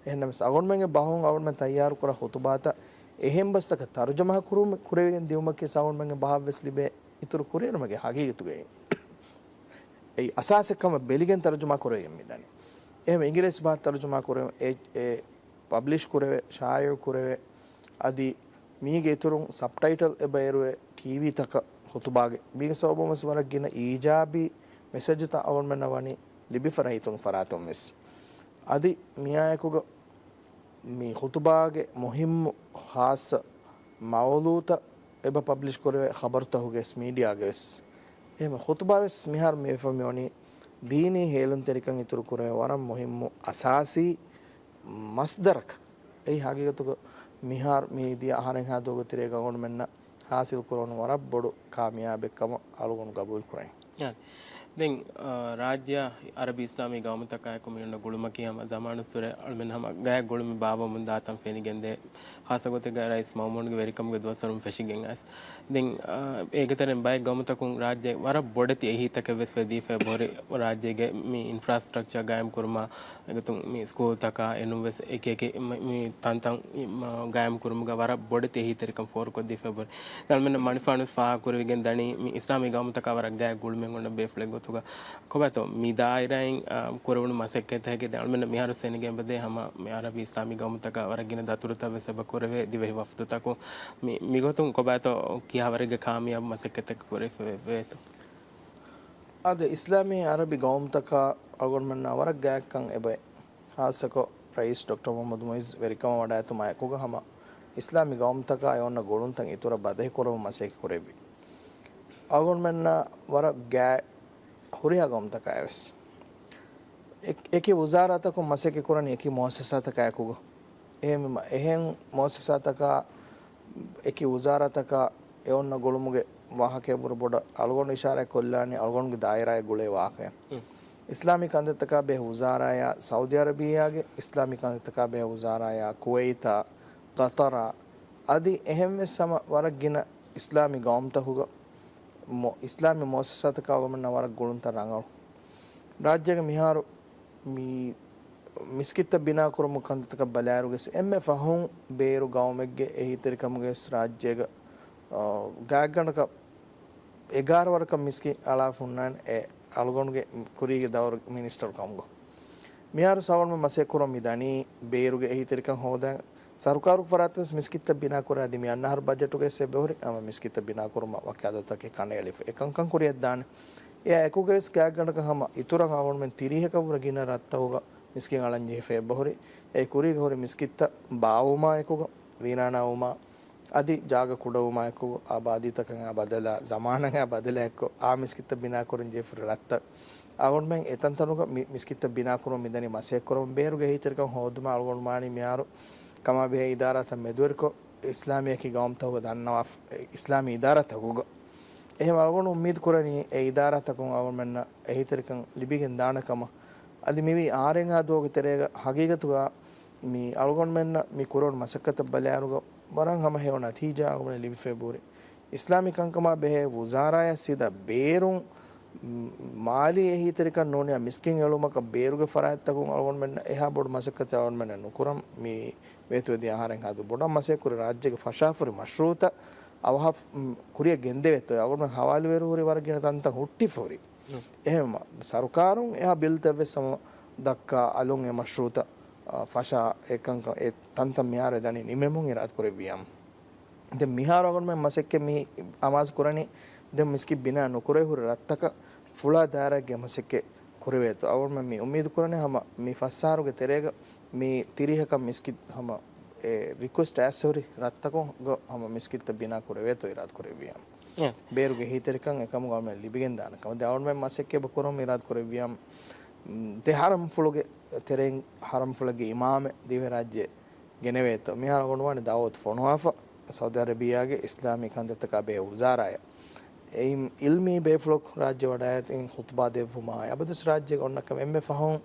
އެހެންނަމަވެސް އަޅުގަނޑުމެންގެ ބަހުން އަޅުގަނޑުމެން ތައްޔާރުކުރާ ޚުތުބާތައް އެހެން ބަސްތަކަށް ތަރުޖަމާ ކުރު-، ކުރެވިގެން ދިއުމަކީ އަޅުގަނޑުމެންގެ ބަހަށް ވެސް ލިބޭ އިތުރު ކުރިއެރުމެއްގެ ހަގީގަތުގައި. އެއީ އަސާސެއް ކަމަށް ބެލިގެން ތަރުޖަމާ ކުރެވިގެން މިދަނީ. އެހެން އިނގިރޭސި ބަހަށް ތަރުޖަމާ ކުރެވެ، އެ، އެ ޕަބްލިޝް ކުރެވޭ، ޝާއިޢު ކުރެވޭ، އަދި މީގެ އިތުރުން ސަބްޓައިޓަލް އެބަ އެރުވޭ ޓީވީތަކަށް ޚުތުބާގެ. މީގެ ސަބަބުން ވެސް ވަރަށް ގިނަ އީޖާބީ މެސެޖުތައް އަޅުގަނޑުމެންނަށް ވަނީ ލިބިފަ ރައްޔިތުންގެ ފަރާތުން ވެސް. އަދި މިއާއެކުގަ މި ޚުތުބާގެ މުހިއްމު ޚާއްޞަ މައުޟޫޢުތައް އެބަ ޕަބްލިޝް ކުރެވޭ ޚަބަރުތަކުގެ ވެސް މީޑިއާގެ ވެސް. އެހެން ޚުތުބާ ވެސް މިހާރު މިވެފަ މިވަނީ ދީނީ ހޭލުންތެރިކަން އިތުރު ކުރެވޭ ވަރަށް މުހިއްމު އަސާސީ މަޞްދަރަކަށް. އެއީ ހަގީގަތުގަ މިހާރު މި ދިޔަ އަހަރެއްހާ ދުވަހުގެ ތެރޭގަ އަޅުގަނޑުމެންނަށް ޙާޞިލް ކުރެވުނު ވަރަށް ބޮޑު ކާމިޔާބެއް ކަމަށް އަޅުގަނޑު ގަބޫލު ކުރަނީ. އާ، ދެން، އާ، ރާއްޖެއަށް ޢަރަބި އިސްލާމީ ގައުމުތަކާއެކު މިއޮންނަ ގުޅުމަކީ ހަމަ ޒަމާނުއްސުރެ އަޅުމެން ހަމަ ގާތް ގުޅުމެއް ބާއްވަމުން ދާތަން ފެނިގެންދޭ، ޚާއްޞަ ގޮތެއްގަ ރައީސް މައުމޫނުގެ ވެރިކަމުގެ ދުވަސްވަރުން ފެށިގެން އައިސް. ދެން، އާ، އޭގެ ތެރެއިން ބައެއް ގައުމުތަކުން ރާއްޖެ ވަރަށް ބޮޑެތި އެހީތަކެއް ވެސް ވެދީފަ އެބަހުރި. ރާއްޖޭގެ މި އިންފްރާސްޓްރަކްޗާ ގާއިމް ކުރުމާ، އެގޮތުން މި ސްކޫލްތަކާ އެނޫން ވެސް އެކި އެކި މި، މި ތަންތަން މި، މަ، ގާއިމް ކުރުމުގަ ވަރަށް ބޮޑެތި އެހީތެރިކަން ފޯރުކޮށްދީފަ އެބަހުރި. އަޅުމެންނަށް މަނިފާނުސް ފާހަގަކުރެވިގެން ދަނީ، މި އިސްލާމީ ގައުމުތަކާ ވަރަށް ގާތް ގުޅުމެއް އޮންނަ ބޭފުޅެއް ގޮތުގަ. ކޮބާތޯ މި ދާއިރާއިން، އާ، ކުރެވުނު މަސައްކަތްތަކެއް ދެން އަޅުމެންނަށް މިހާރު ފެނިގެން އެބަދޭ ހަމަ މި އަރަބި އިސްލާމީ ގައުމުތަކަށް ވަރަށް ގިނަ ދަތުރުތައް ވެސް އެބަ ކުރެވޭ ދިވެހި ވަފްދުތަކުން. މި، މިގޮތުން ކޮބާތޯ ކިހާވަރެއްގެ ކާމިޔާބު މަސައްކަތްތަކެއް ކުރެވިފަ ވޭތޯ؟ އަދި އިސްލާމީ އަރަބި ގައުމުތަކާ އަޅުގަނޑުމެންނާ ވަރަށް ގާތްކަން އެބައެ. ޚާއްޞަކޮށް ރައީސް ޑޮކްޓަރ މުޙައްމަދު މުޢިއްޒު ވެރިކަމަށް ވަޑައިގަތުމާ އެކުގަ ހަމަ އިސްލާމީ ގައުމުތަކާ އެ އޮންނަ ގުޅުންތައް އިތުރަށް ބަދަހި ކުރަމުން މަސައްކަތް ކުރެއްވި. އަޅުގަނޑުމެންނަށް ވަރަށް ގާތް ހުރިހާ ގައުމުތަކާއިވެސް އެ-، އެކި ވުޒާރާތަކުން މަސައްކަތް ކުރަނީ އެކި މުއައްސަސާތަކާ އެކުގަ. އެހެންވީމަ، އެހެން މުއައްސަސާތަކާ އެކި ވުޒާރާތަކާ އެ އޮންނަ ގުޅުމުގެ ވާހަކައަށްވުރެ ބޮޑަށް އަޅުގަނޑު އިޝާރާތް ކޮށްލާނީ އަޅުގަނޑުގެ ދާއިރާއެއް ގުޅޭ ވާހަކައެއް. އިސްލާމީ ކަންތައްތަކާ ބެހޭ ވުޒާރާޔާ ސައުދީ އަރަބިއްޔާގެ، އިސްލާމީ ކަންތައްތަކާ ބެހޭ ވުޒާރާޔާ ކުވައިތާ، ޤަޠަރާ، އަދި އެހެންވެސް ހަމަ ވަރަށް ގިނަ އިސްލާމީ ގައުމުތަކުގަ މު-، އިސްލާމީ މުއައްސަސާތަކާ އަޅުގަނޑުމެންނަށް ވަރަށް ގުޅުންތައް ރަނގަޅު. ރާއްޖޭގެ މިހާރު މި މިސްކިތްތައް ބިނާކުރުމުގެ ކަންތައްތަކަށް ބަލާއިރުގަސް އެންމެ ފަހުން ބޭރު ގައުމެއްގެ އެހީތެރިކަމުގެ ރާއްޖޭގަ، އާ، ގާތްގަނޑަކަށް އެގާރަ ވަރަކަށް މިސްކިތް އަޅާފަ ހުންނާނެ އެ އަޅުގަނޑުގެ ކުރީގެ ދައުރު މިނިސްޓަރު ކަމުގަ. މިހާރު ސަވަންމެ މަސައްކަތް ކުރަމުން މި ދަނީ ބޭރުގެ އެހީތެރިކަން ހޯދަން. ސަރުކާރުގެ ފަރާތުން ވެސް މިސްކިތްތައް ބިނާކުރާ އަދި މި އަންނަ އަހަރު ބަޖެޓުގައި ވެސް އެބަހުރި ހަމަ މިސްކިތްތައް ބިނާކުރުމަށް ވަކި އަދަދުތަކެއް ކަނޑައެޅިފަ. އެކަންކަން ކުރިއަށްދާނެ. އެއާ އެކުގައި ވެސް ގާތްގަނޑަކަށް ހަމަ އިތުރަށް އަޅުގަނޑުމެން ތިރީހަކަށްވުރެ ގިނަ ރަށްތަކުގަ މިސްކިތް އަޅަން ޖެހިފަ އެބަހުރި. އެ ކުރީގަ ހުރި މިސްކިތްތައް ބާއްވުމާ އެކުގަ، ވީރާނާވުމާ، އަދި ޖާގަ ކުޑަވުމާ އެކު އާބާދީތަކަށް އާ ބަދަލާ، ޒަމާނަށް އާ ބަދަލާ އެއްކޮށް، އާ މިސްކިތްތައް ބިނާކުރަން ޖެހިފަ ހުރި ރަށްތައް. އަޅުގަނޑުމެން އެތަންތަނުގަ މި-، މިސްކިތްތައް ބިނާކުރުމަށް މިދަނީ މަސައްކަތް ކުރަމުން. ބޭރުގެ އެހީތެރިކަން ހޯދުމަށް އަޅުގަނޑު ވާނީ މިހާރު ކަމާބެހޭ އިދާރާތައް މެދުވެރިކޮށް، އިސްލާމީއަކީ ގައުމުތަކުގަ ދަންނަވާފަ، އިސްލާމީ އިދާރާތަކުގަ. އެހެން އަޅުގަނޑު އުއްމީދު ކުރަނީ އެ އިދާރާތަކުން އަޅުގަނޑުމެންނަށް އެހީތެރިކަން ލިބިގެން ދާނެ ކަމަށް. އަދި މިވީ އަހަރެއްހާ ދުވަހުގެ ތެރޭގަ ހަގީގަތުގަ މި އަޅުގަނޑުމެންނަށް މި ކުރެވުނު މަސައްކަތަށް ބަލާއިރުގަ ވަރަށް ހަމަ ހެޔޮ ނަތީޖާ އަޅުގަނޑުމެން ލިބިފަ އެބަހުރި. އިސްލާމީ ކަންކަމާ ބެހޭ ވުޒާރާޔަށް ސީދާ ބޭރުން މާލީ އެހީތެރިކަން ނޫނިއްޔާ މިސްކިތް އެޅުމަކަށް ބޭރުގެ ފަރާތްތަކުން އަޅުގަނޑުމެންނަށް އެހާ ބޮޑު މަސައްކަތެއް އަޅުގަނޑުމެންނަށް ނުކުރަން މި ވޭތުވެދިޔަ އަހަރެއްހާ ދުވަހު ބޮޑަށް މަސައްކަތް ކުރި ރާއްޖޭގެ ފަށާފަ ހުރި މަޝްރޫއުތައް އަވަހަށް، މް، ކުރިއަށް ގެންދެވޭތޯ އަޅުގަނޑުމެން ހަވާލުވެރި ހުރި ވަރަށް ގިނަ ތަންތަން ހުއްޓިފަ ހުރި. އެހެންވީމަ، ސަރުކާރުން އެހާ ބިލްތައް ވެސް ހަމަ ދައްކާ އަލުން އެ މަޝްރޫއުތައް، އާ، ފަށާ އެކަންކަން އެ ތަންތަން މިހާރު އެ ދަނީ ނިމެމުން އިރާދަ ކުރެއްވިޔާމު. ދެން މިހާރު އަޅުގަނޑުމެން މަސައްކަތް މި އަމާޒު ކުރަނީ ދެން މިސްކިތް ބިނާ ނުކުރެވި ހުރި ރަށްތަކަށް ފުޅާ ދާއިރާއެއްގެ މަސައްކަތް ކުރެވޭތޯ. އަޅުގަނޑުމެން މި އުއްމީދު ކުރަނީ ހަމަ މި ފަސް އަހަރުގެ ތެރޭގަ މި ތިރީހަކަށް މިސްކިތް ހަމަ އެ ރިކުއެސްޓް އައިސް ހުރި ރަށްތަކުގަ ހަމަ މިސްކިތްތައް ބިނާ ކުރެވޭތޯ އިރާދަ ކުރެއްވިޔާމު. އެ. ބޭރުގެ އެހީތެރިކަން އެކަމުގަ އަޅުގަނޑުމެން ލިބިގެން ދާނެ ކަމަށް. ދެން އަޅުގަނޑުމެން މަސައްކަތް އެބަ ކުރަމުން އިރާދަ ކުރެއްވިޔާމު. ދެ ޙަރަމްފުޅުގެ ތެރެއިން ޙަރަމްފުޅެއްގެ އިމާމެއް ދިވެހިރާއްޖެ ގެނެވޭތޯ، މިހާރު އަޅުގަނޑު ވަނީ ދަޢުވަތު ފޮނުވާފަ، ސައުދީ އަރަބިއާގެ އިސްލާމީ ކަންތައްތަކާ ބެހޭ ވުޒާރާއަށް. އެއިން ޢިލްމީ ބޭފުޅަކު ރާއްޖެ ވަޑައިގެން ޚުޠުބާ ދެއްވުމާއި، އަބަދުވެސް ރާއްޖޭގެ އޮންނަ ކަމެއް އެންމެ ފަހުން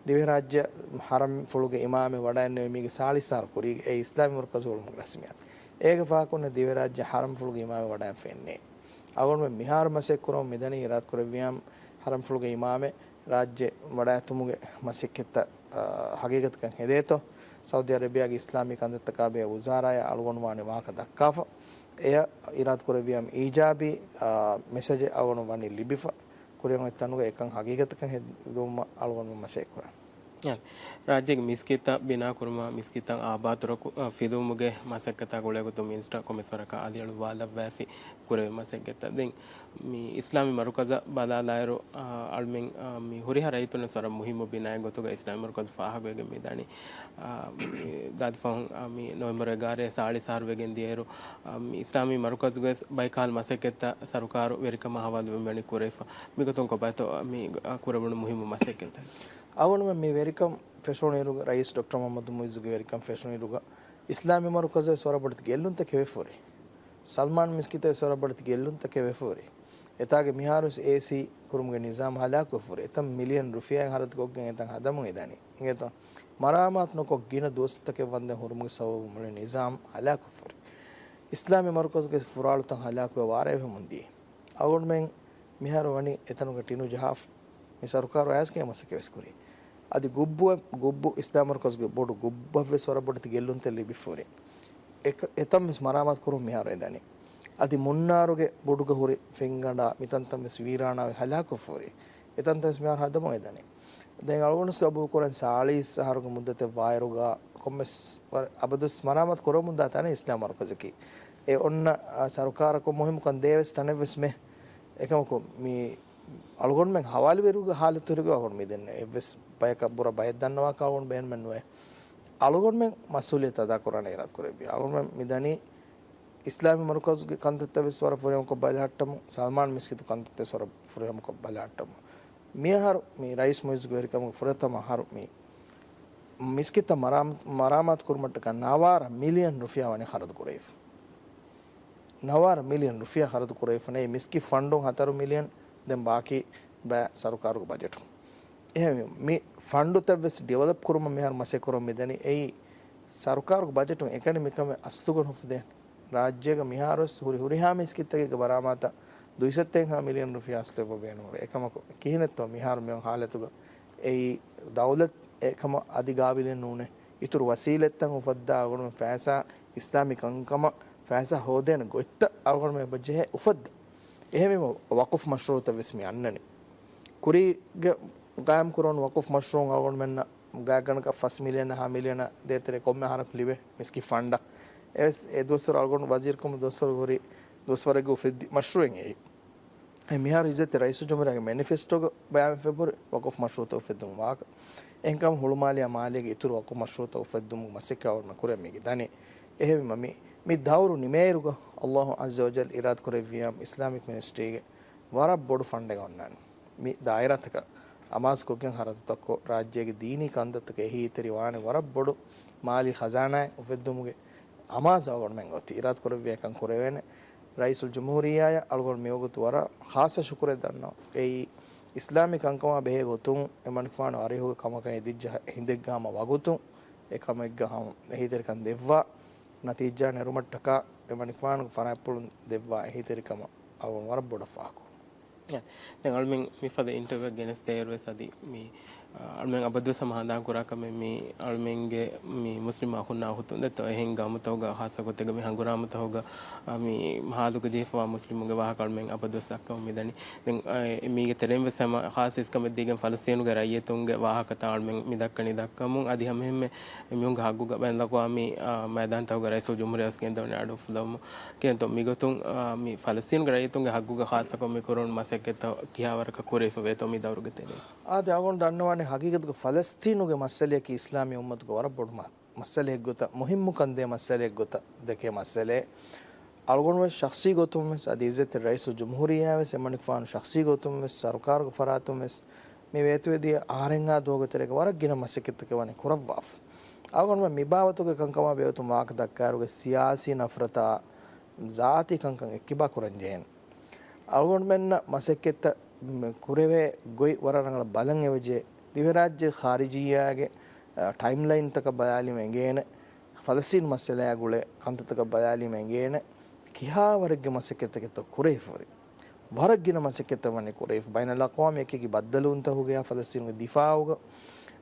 ދިވެހިރާއްޖެ ޙަރަމްފުޅުގެ އިމާމެއް ވަޑައިގެންނެވީ މީގެ ސާޅީސް އަހަރު ކުރީގެ އެ އިސްލާމީ މަރުކަޒު ހުޅުމުގެ ރަސްމިއްޔާތު. އޭގެ ފަހަކުން ދިވެހިރާއްޖެ ޙަރަމްފުޅުގެ އިމާމެއް ވަޑައިގެން ފެންނޭ. އަޅުގަނޑުމެން މިހާރު މަސައްކަތް ކުރަމުން މިދަނީ އިރާދަކުރެއްވިޔާމު ޙަރަމްފުޅުގެ އިމާމެއް ރާއްޖެ ވަޑައިގަތުމުގެ މަސައްކަތްތައް، އާ، ހަގީގަތަކަށް ހެދޭތޯ، ސައުދީ އަރަބިއާގެ އިސްލާމީ ކަންތައްތަކާ ބެހޭ ވުޒާރާއަށް އަޅުގަނޑު ވާނެ ވާހަކަ ދައްކާފަ. އެޔަށް އިރާދަކުރެއްވިޔާމު އީޖާބީ، އާ، މެސެޖެއް އަޅުގަނޑު ވަނީ ލިބިފަ. ކުރިއަށް އޮތް ތަނުގަ އެކަން ހަގީގަތަކަށް ހެދުމަށް އަޅުގަނޑު މަސައްކަތް ކުރަން. އާ، ރާއްޖޭގެ މިސްކިތްތައް ބިނާ ކުރުމާ، މިސްކިތްތައް އާބާދު ކުރަ-، އާ، ފިލުވުމުގެ މަސައްކަތާ ގުޅޭގޮތުން މިނިސްޓަރ ކޮންމެސް ވަރަކަށް އަލިއަޅުވާލައްވައިފި ކުރެވޭ މަސައްކަތްތައް. ދެން މި އިސްލާމީ މަރުކަޒަށް ބަލާލާއިރު، އާ، އަޅުމެން، އާ، މި ހުރިހާ ރައްޔިތުންވެސް ވަރަށް މުހިއްމު ބިނާއެއް ގޮތުގަ އިސްލާމީ މަރުކަޒު ފާހަގަވެގެން މިދަނީ. އާ، މި ދާދި ފަހުން، އާ، މި ނޮވެމްބަރު އެގާރަ ސާޅީސް އަހަރު ވެގެން ދިޔައިރު، އާ، މި އިސްލާމީ މަރުކަޒުގެ ބައިކާލް މަސައްކަތްތައް ސަރުކާރު ވެރިކަމާ ހަވާލުވެ މިވަނީ ކުރެވިފަ. މިގޮތުން ކޮބާތޯ މި، އާ، ކުރެވުނު މުހިއްމު މަސައްކަތްތައް؟ އަޅުގަނޑުމެން މި ވެރިކަން ފެށުނުއިރުގަ، ރައީސް ޑޮކްޓަރ މުޙައްމަދު މުޢިއްޒުގެ ވެރިކަން ފެށުނުއިރުގަ، އިސްލާމީ މަރުކަޒަށް ވަރަށް ބޮޑެތި ގެއްލުންތަކެއް ވެފަ ހުރި. ސަލްމާން މިސްކިތަށް ވަރަށް ބޮޑެތި ގެއްލުންތަކެއް ވެފަ ހުރި. އެތާގެ މިހާރުވެސް އޭސީ ކުރުމުގެ ނިޒާމް ހަލާކުވެފަ ހުރި. އެތައް މިލިއަން ރުފިޔާއެއް ހަރަދުކޮށްގެން އެތަން ހަދަމުން އެދަނީ. އިނގޭތޯ؟ މަރާމާތު ނުކޮށް ގިނަ ދުވަސްތަކެއް ވަންދެން ހުރުމުގެ ސަބަބުން މުޅި ނިޒާމް ހަލާކުވެފަ ހުރި. އިސްލާމީ މަރުކަޒުގެ ފުރާޅުތައް ހަލާކުވެ ވާރޭވެމުން ދިޔަ. އަޅުގަނޑުމެން މިހާރު ވަނީ އެތަނުގަ ޓިނު ޖަހާފަ. މި ސަރުކާރު އައިސްގެން މަސައްކަތް ވެސް ކުރީ. އަދި ގުއްބު، ގުއްބު އިސްލާމް މަރުކަޒުގެ ބޮޑު ގުއްބަށްވެސް ވަރަށް ބޮޑެތި ގެއްލުންތައް ލިބިފަ ހުރި. އެކަ-، އެތަން ވެސް މަރާމާތު ކުރުން މިހާރު އެދަނީ. އަދި މުންނާރުގެ ބޮޑުގަ ހުރި ފެންގަނޑާ މިތަންތަން ވެސް ވީރާނާވެ ހަލާކުވެފަ ހުރި. އެތަންތަން ވެސް މިހާރު ހަދަމުން އެދަނީ. ދެން އަޅުގަނޑު ގަބޫލު ކުރަން ސާޅީސް އަހަރުގެ މުއްދަތެއް ވާއިރުގަ ކޮންމެސް ވަރަށް އަބަދުވެސް މަރާމާތު ކުރަމުންދާ ތަނެއް އިސްލާމް މަރުކަޒަކީ. އެ އޮންނަ، އާ، ސަރުކާރަކު މުހިއްމުކަން ދޭވެސް ތަނެއްވެސް މެ. އެކަމަކު މި އަޅުގަނޑުމެން ހަވާލުވެރިވުގެ ހާލަތު ހުރިގޮތް އަޅުގަނޑު މި ދެންނެވި. އެއްވެސް ބަޔަކަށް ބުރަ ބައެއް ދަންނަވާކަށް އަޅުގަނޑު ބޭނުމެއް ނުވޭ. އަޅުގަނޑުމެން މަސްއޫލިއްޔަތު އަދާކުރާނެ އިރާދަކުރެއްވި. އަޅުގަނޑުމެން މި ދަނީ އިސްލާމީ މަރުކަޒުގެ ކަންތައްތައް ވެސް ވަރަށް ފުރިހަމަކޮށް ބަލަހައްޓަމުން، ސަލްމާން މިސްކިތު ކަންތައްތައް ވެސް ވަރަށް ފުރިހަމަކޮށް ބަލަހައްޓަމުން. މިއަހަރު މި ރައީސް މުޢިއްޒުގެ ވެރިކަމުގެ ފުރަތަމަ އަހަރު މި މިސްކިތަށް މަރާމާ-، މަރާމާތު ކުރުމަށްޓަކާ ނަވާރަ މިލިއަން ރުފިޔާ ވަނީ ޚަރަދު ކުރެވިފަ. ނަވާރަ މިލިއަން ރުފިޔާ ޚަރަދު ކުރެވިފަ ނެތް މިސްކިތް ފަންޑުން ހަތަރު މިލިއަން، ދެން ބާކީ ބައި ސަރުކާރުގެ ބަޖެޓުން. އެހެންވީމަ، މި ފަންޑުތައް ވެސް ޑިވެލޮޕް ކުރުމަށް މިހާރު މަސައްކަތް ކުރަމުން މިދަނީ. އެއީ ސަރުކާރުގެ ބަޖެޓުން އެކަނި މިކަމެއް އަސްލުގަ ނުފުދޭނެ. ރާއްޖޭގަ މިހާރުވެސް ހުރި ހުރިހާ މިސްކިތްތަކެއްގެ މަރާމާތަށް ދުއިސައްތައެއްހާ މިލިއަން ރުފިޔާ އަސްލެއްވަ ބޭނުންވޭ. އެކަމަކު، ކިހިނެއްތޯ މިހާރު މިއޮން ހާލަތުގަ އެއީ ދައުލަތް އެކަމަށް އަދި ގާބިލެއް ނޫނޭ. އިތުރު ވަސީލަތްތައް އުފައްދާ އަޅުގަނޑުމެން ފައިސާ އިސްލާމީ ކަންކަމަށް ފައިސާ ހޯދޭނެ ގޮތްތައް އަޅުގަނޑުމެން އެބަ ޖެހޭ އުފައްދަ. އެހެންވީމަ، ވަޤުފް މަޝްރޫޢުތައް ވެސް މި އަންނަނީ. ކުރީގެ ގާއިމް ކުރަން ވަޤުފް މަޝްރޫޢު އަޅުގަނޑުމެންނަށް ގާތްގަނޑަކަށް ފަސް މިލިއަން ހަ މިލިއަނަށް ދޭތެރޭ ކޮންމެ އަހަރަކު ލިބޭ މިސްކިތް ފަންޑަށް. އެވެސް އެ ދުވަސްވަރު އަޅުގަނޑު ވަޒީރުކަމު ދުވަސްވަރު ހުރި ދުވަސްވަރެއްގަ އުފެއްދި މަޝްރޫޢެއް އެއީ. އެ މިހާރު އިއްޒަތްތެރި ރައީސުލްޖުމްހޫރިއްޔާގެ މެނިފެސްޓޯގަ ބަޔާންވެފަ ހުރި ވަޤުފް މަޝްރޫޢުތައް އުފެއްދުމުގެ ވާހަކަ. އެހެންކަމުން ހުޅުމާލިޔާ މާލޭގެ އިތުރު ވަޤުފް މަޝްރޫޢުތައް އުފެއްދުމުގެ މަސައްކަތް އަޅުގަނޑުމެން ކުރަން މީގެ ދަނީ. އެހެންވީމަ މި، މި ދައުރު ނިމޭއިރުގަ ﷲ ޢައްޒަ ވަޖައްލަ އިރާދަ ކުރެއްވިޔާމު އިސްލާމިކް މިނިސްޓްރީގެ ވަރަށް ބޮޑު ފަންޑެއް އޮންނާނެ. މި ދާއިރާތަކަށް އަމާޒުކޮށްގެން ޚަރަދުތައްކޮށް، ރާއްޖޭގެ ދީނީ ކަންތައްތަކަށް އެހީތެރިވާނެ ވަރަށް ބޮޑު މާލީ ޚަޒާނާއެއް އުފެއްދުމުގެ އަމާޒު އަޅުގަނޑުމެން އޮތީ. އިރާދަ ކުރެއްވިޔާ އެކަން ކުރެވޭނެ. ރައީސުލްޖުމްހޫރިއްޔާއަށް އަޅުގަނޑު މިވަގުތު ވަރަށް ޚާއްޞަ ޝުކުރެއް ދަންނަވަން. އެއީ އިސްލާމީ ކަންކަމާ ބެހޭ ގޮތުން އެމަނިކުފާނު އަރިހުގެ ކަމަކަށް އެދިއްޖެ ހިނދެއްގަ ހަމަ ވަގުތުން އެކަމެއްގަ ހަމަ އެހީތެރިކަން ދެއްވާ، ނަތީޖާ ނެރުމަށްޓަކާ އެމަނިކުފާނުގެ ފަރާތްޕުޅުން ދެއްވާ އެހީތެރިކަމަށް އަޅުގަނޑު ވަރަށް ބޮޑަށް ފާޚުރު. އެ، ދެން އަޅުމެން މިފަދަ އިންޓަވިއުއެއް ގެނެސްދޭއިރުވެސް އަދި މި، އަ، އަޅުމެން އަބަދުވެސް ހަމަ ހަނދާން ކުރާ ކަމެއް މި އަޅުމެންގެ މި މުސްލިމް އަޚުންނާ އުޚުތުން ދެއްތޯ އެހެން ގައުމުތަކުގަ ޚާއްޞަ ގޮތެއްގަ މި ހަނގުރާމަތަކުގަ، އަ، މި ހާލުގަ ޖެހިފަވާ މުސްލިމުންގެ ވާހަކަ އަޅުމެން އަބަދުވެސް ދައްކަމުން މިދަނީ. ދެން، އަ، މީގެ ތެރެއިން ވެސް ހަމަ ޚާއްޞަ އިސްކަމެއް ދީގެން ފަލަސްތީނުގެ ރައްޔިތުންގެ ވާހަކަތައް އަޅުމެން މި ދައްކަނީ ދައްކަމުން އަދި ހަމައެހެންމެ މީހުންގެ ހައްގުގަ ބައިން ލަގުވާ މި، އާ، މައިދާންތަކުގަ ރައީސުލްޖުމްހޫރިއްޔާ ވެސް ގެންދަވަނީ އަޑު އުފުލަވަމުން. ކިޔަންތޯ މިގޮތުން، އާ، މި ފަލަސްތީނުގެ ރައްޔިތުންގެ ހައްގުގަ ޚާއްޞަކޮށް މި ކުރުނު މަސައްކަތްތައް ކިހާވަރަކަށް ކުރެވިފަ ވޭތޯ މި ދައުރުގެ ތެރޭ؟ އާދެ، އަޅުގަނޑު ދަންނަވާނެ ހަގީގަތުގަ ފަލަސްތީނުގެ މައްސަލަޔަކީ އިސްލާމީ އުއްމަތުގެ ވަރަށް ބޮޑު މަ-، މައްސަލައެއްގޮތަށް، މުހިއްމުކަން ދޭ މައްސަލައެއްގޮތަށް ދެކޭ މައްސަލައެއް. އަޅުގަނޑުވެސް ޝަޚްޞީ ގޮތުންވެސް އަދި އިއްޒަތްތެރި ރައީސުލްޖުމްހޫރިއްޔާވެސް އެމަނިކުފާނު ޝަޚްޞީ ގޮތުންވެސް ސަރުކާރުގެ ފަރާތުންވެސް މި ވޭތުވެދިޔަ އަހަރެއްހާ ދުވަހުގެ ތެރޭގަ ވަރަށް ގިނަ މަސައްކަތްތަކެއް ވަނީ ކުރައްވާފަ. އަޅުގަނޑުމެން މި ބާވަތުގެ ކަންކަމާ ބެހޭގޮތުން ވާހަކަ ދައްކާއިރުގަ ސިޔާސީ ނަފްރަތާ، ޒާތީ ކަންކަން އެއްކިބާ ކުރަން ޖެހޭނެ. އަޅުގަނޑުމެންނަށް މަސައްކަތްތައް މް، ކުރެވޭ ގޮތް ވަރަށް ރަނގަޅަށް ބަލަން އެބަޖެހޭ. ދިވެހިރާއްޖޭ ޚާރިޖިއްޔާގެ، އަ، ޓައިމްލައިންތަކަށް ބަލާލީމަ އެނގޭނެ. ފަލަސްތީނު މައްސަލަޔާ ގުޅޭ ކަންތައްތަކަށް ބަލާލީމަ އެނގޭނެ. ކިހާވަރެއްގެ މަސައްކަތްތަކެއްތޯ ކުރެވިފައި. ވަރަށް ގިނަ މަސައްކަތްތައް ވަނީ ކުރެވިފަ. ބައިނަލްއަޤްވާމީ އެކި އެކި ބައްދަލުވުންތަކުގައި ފަލަސްތީނުގެ ދިފާޢުގަ،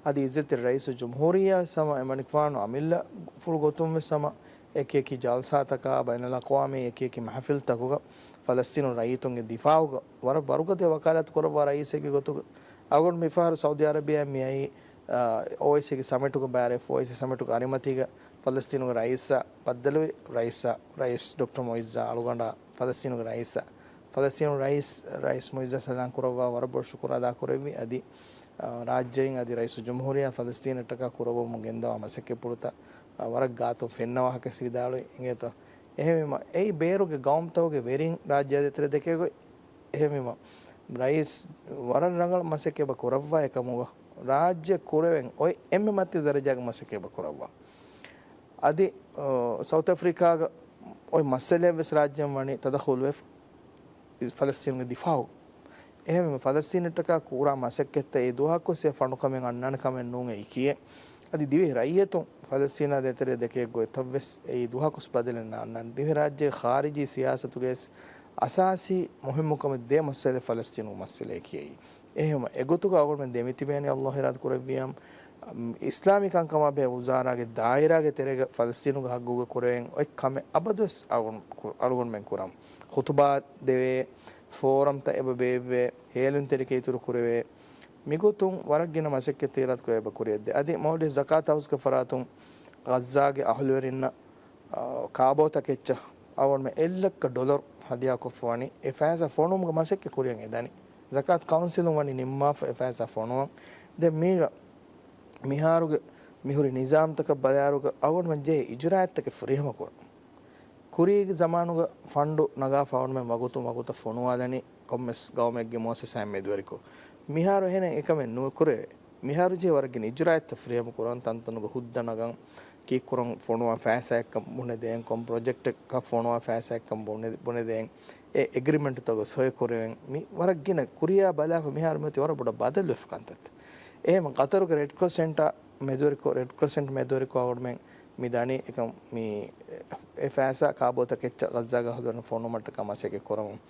އަދި އިއްޒަތްތެރި ރައީސުލްޖުމްހޫރިއްޔާ ވެސް ހަމަ އެމަނިކުފާނު އަމިއްލަ ފުޅު ގޮތުން ވެސް ހަމަ އެކި އެކި ޖަލްސާތަކާ، ބައިނަލްއަޤްވާމީ އެކި އެކި މަހަފިލްތަކުގަ ފަލަސްތީނު ރައްޔިތުންގެ ދިފާޢުގަ ވަރަށް ވަރުގަދަ ވަކާލާތު ކުރައްވާ ރައީސެއްގެ ގޮތުގަ އަޅުގަނޑު މިފަހަރު ސައުދީ އަރަބިޔާ މިއައީ، އާ، އޯއައިސީގެ ސަމިޓުގަ ބައިވެރިވެފަ، އޯއައިސީ ސަމިޓުގެ އަރިމަތީގަ ފަލަސްތީނުގެ ރައީސާ ބައްދަލުވި ރައީސާ، ރައީސް ޑޮކްޓަރ މުއިއްޒާ އަޅުގަނޑާ ފަލަސްތީނުގެ ރައީސާ، ފަލަސްތީނު ރައީސް، ރައީސް މުއިއްޒާ ސަލާން ކުރައްވާ ވަރަށް ބޮޑަށް ޝުކުރު އަދާ ކުރެއްވި. އަދި، އާ، ރާއްޖެއިން އަދި ރައީސުލްޖުމްހޫރިއްޔާ ފަލަސްތީނަށްޓަކާ ކުރައްވަމުން ގެންދަވާ މަސައްކަތްޕުޅުތައް، އާ، ވަރަށް ގާތުން ފެންނަ ވާހަކަ ވެސް ވިދާޅުވި އިނގޭތޯ. އެހެންވީމަ، އެއީ ބޭރުގެ ގައުމުތަކުގެ ވެރިން ރާއްޖެ ދޭތެރެ ދެކޭ ގޮތް. އެހެންވީމަ، ރައީސް ވަރަށް ރަނގަޅަށް މަސައްކަތް އެބަ ކުރައްވާ އެކަމުގަ، ރާއްޖެ ކުރެވެން އޮތް އެންމެ މަތީ ދަރަޖާގެ މަސައްކަތް އެބަ ކުރައްވާ. އަދި، އަ، ސައުތް އަފްރިކާގަ އޮތް މައްސަލައެއް ވެސް ރާއްޖެއިން ވަނީ ތަދަޚުލުވެފަ ފަލަސްތީނުގެ ދިފާޢު. އެހެންވީމަ، ފަލަސްތީނަށްޓަކާ ކުރާ މަސައްކަތްތައް އެ ދުވަހަކުވެސް އެ ފަނޑުކަމެއް އަންނާނެ ކަމެއް ނޫން އެއީކީއެއް. އަދި ދިވެހި ރައްޔިތުން ފަލަސްތީނާ ދޭތެރޭ ދެކޭ ގޮތްތައްވެސް އެއީ ދުވަހަކުވެސް ބަދަލެއް ނާންނާނެ. ދިވެހިރާއްޖޭގެ ޚާރިޖީ ސިޔާސަތުގައިވެސް އަސާސީ މުހިއްމުކަމެއް ދޭ މައްސަލައެއް ފަލަސްތީނުގެ މައްސަލައަކީ އެއީ. އެހެންވީމަ، އެގޮތުގަ އަޅުގަނޑުމެން ދެމިތިބޭނީ ﷲ އިރާދަ ކުރެއްވިއްޔާ، އިސްލާމީ ކަންކަމާ ބެހޭ ވުޒާރާގެ ދާއިރާގެ ތެރޭގަ ފަލަސްތީނުގެ ހައްގުގަ ކުރެވެން އޮތް ކަމެއް އަބަދުވެސް އަޅުގަނޑު-، އަޅުގަނޑުމެން ކުރަން. ޚުތުބާ ދެވޭ، ފޯރަމްތައް އެބަ ބޭއްވޭ، ހޭލުންތެރިކަ އިތުރު ކުރެވޭ. މިގޮތުން ވަރަށް ގިނަ މަސައްކަތްތައް އިރާދަ ކުރެވި އެބަ ކުރިއަށްދޭ. އަދި މޯލްޑިވްސް ޒަކާތު ހައުސްގެ ފަރާތުން ޣައްޒާގެ އަހުލުވެރިންނަށް، އާ، ކާބޯތަކެއްޗަށް އަޅުގަނޑުމެން އެއްލައްކަ ޑޮލަރު ހަދިޔާކޮށްފަ ވަނީ އެ ފައިސާ ފޮނުވުމުގެ މަސައްކަތް ކުރިއަށް އެދަނީ. ޒަކާތު ކައުންސިލުން ވަނީ ނިންމާފަ އެ ފައިސާ ފޮނުވަން. ދެން މީގަ މިހާރުގެ މިހުރި ނިޒާމްތަކަށް ބަލާއިރުގަ އަޅުގަނޑުމެން ޖެހޭ އިޖުރާއަތްތަކެއް ފުރިހަމަ ކުރަން. ކުރީގެ ޒަމާނުގަ ފަންޑު ނަގާފަ އަޅުގަނޑުމެން ވަގުތުން ވަގުތަށް ފޮނުވާލަނީ ކޮންމެސް ގައުމެއްގެ މުއައްސަސާއިން މެދުވެރިކޮށް. މިހާރު އެހެނެއް އެކަމެއް ނުކުރެވޭ. މިހާރު ޖެހޭ ވަރަށް ގިނަ އިޖުރާއަތްތައް ފުރިހަމަ ކުރަން، ތަންތަނުގަ ހުއްދަ ނަގަން، ކީއްކުރަން ފޮނުވާ ފައިސާއެއްކަން ބުނެދޭން، ކޮން ޕްރޮޖެކްޓަކަށް ފޮނުވާ ފައިސާއެއްކަން ބުނެ-، ބުނެދޭން، އެ އެގްރިމެންޓުތަކުގަ ސޮއި ކުރެވެން، މި ވަރަށް ގިނަ ކުރިއާ ބަލާފަ މިހާރު މިއޮތީ ވަރަށް ބޮޑަށް ބަދަލުވެފަ ކަންތައްތައް. އެހެން ޤަތަރުގެ ރެޑް ކްރޮސް ސެންޓާ މެދުވެރިކޮށް، ރެޑް ކްރޮސް ސެންޓް މެދުވެރިކޮށް އަޅުގަނޑުމެން މި ދަނީ އެކަން މި އެ ފައިސާ ކާބޯތަކެއްޗަށް ޣައްޒާގަ އަހުލުވެރިން ފޮނުވުމަށްޓަކާ މަސައްކަތް ކުރަމުން.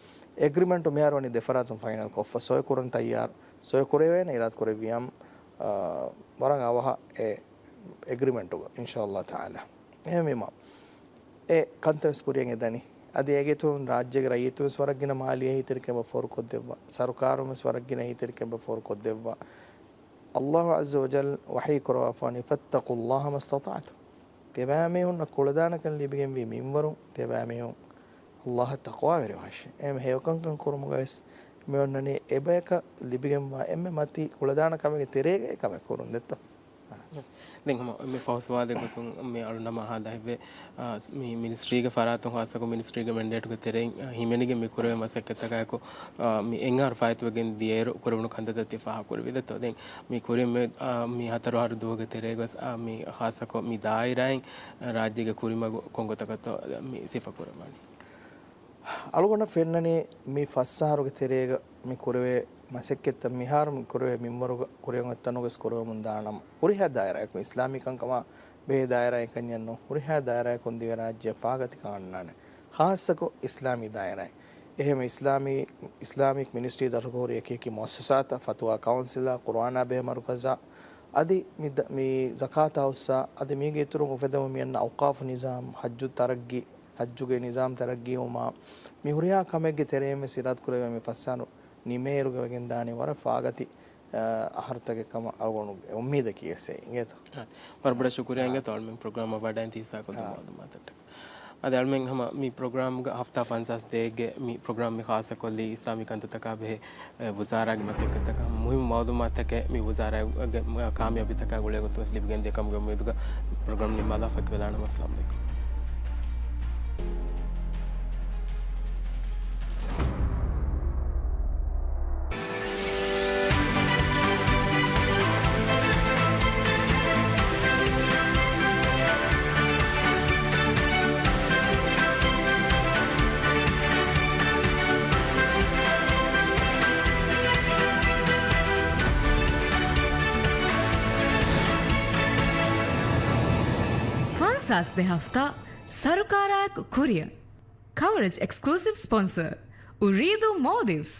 އެގްރިމެންޓު މިހާރު ވަނީ ދެފަރާތުން ފައިނަލް ކޮށްފަ ސޮއި ކުރަން ތައްޔާރު، ސޮއި ކުރެވޭނެ އިރާދަ ކުރެއްވިޔާ، އާ، ވަރަށް އަވަހަށް އެ އެގްރިމެންޓުގަ އިންޝާﷲ ތަޢާލާ. އެހެންވީމަ، އެ ކަންތައް ވެސް ކުރިއަށް އެދަނީ. އަދި އޭގެ އިތުރުން ރާއްޖޭގެ ރައްޔިތުން ވެސް ވަރަށް ގިނަ މާލީ އެހީތެރިކަން އެބަ ފޯރުކޮށްދެއްވާ. ސަރުކާރުން ވެސް ވަރަށް ގިނަ އެހީތެރިކަން އެބަ ފޯރުކޮށްދެއްވާ. ﷲ ޢައްޒަ ވަޖައްލަ ވަޙީ ކުރައްވާފަވަނީ، "فاتقوا الله ما استطعتم." ތިޔަބައިމީހުންނަށް ކުޅަދާނަކަން ލިބިގެންވީ މިންވަރު، ތިޔަބައިމީހުން ﷲ އަށް ތަޤްވާވެރިވާށޭ. އެހެން ހެޔޮކަންކަން ކުރުމުގަ ވެސް މި އޮންނަނީ އެބަޔަކަށް ލިބިގެންވާ އެންމެ މަތީ ކުޅަދާނަ ކަމެއްގެ ތެރޭގައި ކަމެއް ކުރުން ދެއްތޯ. ދެން ހަމަ މި ފަހު ސުވާލެއް ގޮތުން މި އަޅުންނަށް އަހާލަ ހެއްވޭ، އާ، މި މިނިސްޓްރީގެ ފަރާތުން ޚާއްޞަކޮށް މިނިސްޓްރީގެ މެންޑޭޓުގެ ތެރެއިން، އާ، ހިމެނިގެން މި ކުރެވޭ މަސައްކަތްތަކާއެކު، އާ، މި އެންއާރް ފާއިތުވެގެން ދިޔައިރު ކުރެވުނު ކަންތައްތައް ތި ފާހަގަކުރެއްވި ދެއްތޯ. ދެން މި ކުރިން މި، އާ، މި ހަތަރު އަހަރު ދުވަހުގެ ތެރޭގަސް، އާ، މި ޚާއްޞަކޮށް މި ދާއިރާއިން ރާއްޖޭގެ ކުރިމަގު ކޮންގޮތަކަށްތޯ މި ސިފަކުރައްވާނީ؟ އަޅުގަނޑަށް ފެންނަނީ މި ފަސް އަހަރުގެ ތެރޭގަ މި ކުރެވޭ މަސައްކަތްތައް މިހާރު މި ކުރެވޭ މިންވަރުގަ ކުރިއަށް އޮތްތަނުގަސް ކުރެވެމުން ދާނަމަ، ހުރިހާ ދާއިރާއަކުން، އިސްލާމީ ކަންކަމާ ބެހޭ ދާއިރާއެއް ކަންޏެއް ނޫން، ހުރިހާ ދާއިރާއަކުން ދިވެހިރާއްޖެ ފާގަތިކަން އަންނާނެ. ޚާއްޞަކޮށް އިސްލާމީ ދާއިރާއިން. އެހެން އިސްލާމީ، އިސްލާމިކް މިނިސްޓްރީ ދަށުގަ ހުރި އެކި އެކި މުއައްސަސާތައް، ފަތުވާ ކައުންސިލާ، ޤުރުއާނާ ބެހޭ މަރުކަޒާ، އަދި މި ދަ-، މި ޒަކާތާ ހުއްސާ، އަދި މީގެ އިތުރުން އުފެދެމުން މިއަންނަ އައުޤާފު ނިޒާމް، ޙައްޖު ތަރައްގީ، ޙައްޖުގެ ނިޒާމް ތަރައްގީވުމާ، މި ހުރިހާ ކަމެއްގެ ތެރެއިން ވެސް އިރާދަކުރެވޭ މި ފަސް އަހަރު ނިމޭއިރުގަ ވެގެންދާނީ ވަރަށް ފާގަތި، އަ، އަހަރުތަކެއް ކަމަށް އަޅުގަނޑުގެ އުއްމީދަކީ އެއްސެއް އިނގޭތޯ. އާ، ވަރަށް ބޮޑަށް ޝުކުރިއްޔާ އިނގޭތޯ އަޅުމެން ޕްރޮގްރާމަށް ވަޑައިން ތި ހިއްސާކޮށްދިން މައުލޫމާތަށްޓަކައި. އަދި އަޅުމެން ހަމަ މި ޕްރޮގްރާމްގަ ހަފްތާ ފަންސާސް ދޭއްގެ މި ޕްރޮގްރާމް މި ޚާއްޞަކޮށްލީ އިސްލާމީ ކަންތައްތަކާ ބެހޭ، އެ، ވުޒާރާގެ މަސައްކަތްތަކާ ހަމަ މުހިންމު މައުލޫމާތުތަކެއް މި ވުޒާރާގެ ކާމިޔާބީތަކާ ގުޅޭ ގޮތުން ވެސް ލިބިގެންދޭ ކަމުގެ އުއްމީދުގަ ޕްރޮގްރާމް ނިންމާލާ ފައްކިވެލާނަމަ. އައްސަލާމު ޢަލައިކުމް. ސާސް ދެ ހަފްތާ ސަރުކާރާއެކު ކުރިއަށް. ކަވަރޭޖް އެކްސްކްލޫސިވް ސްޕޮންސަރ، އުރީދޫ މޯލްޑިވްސް.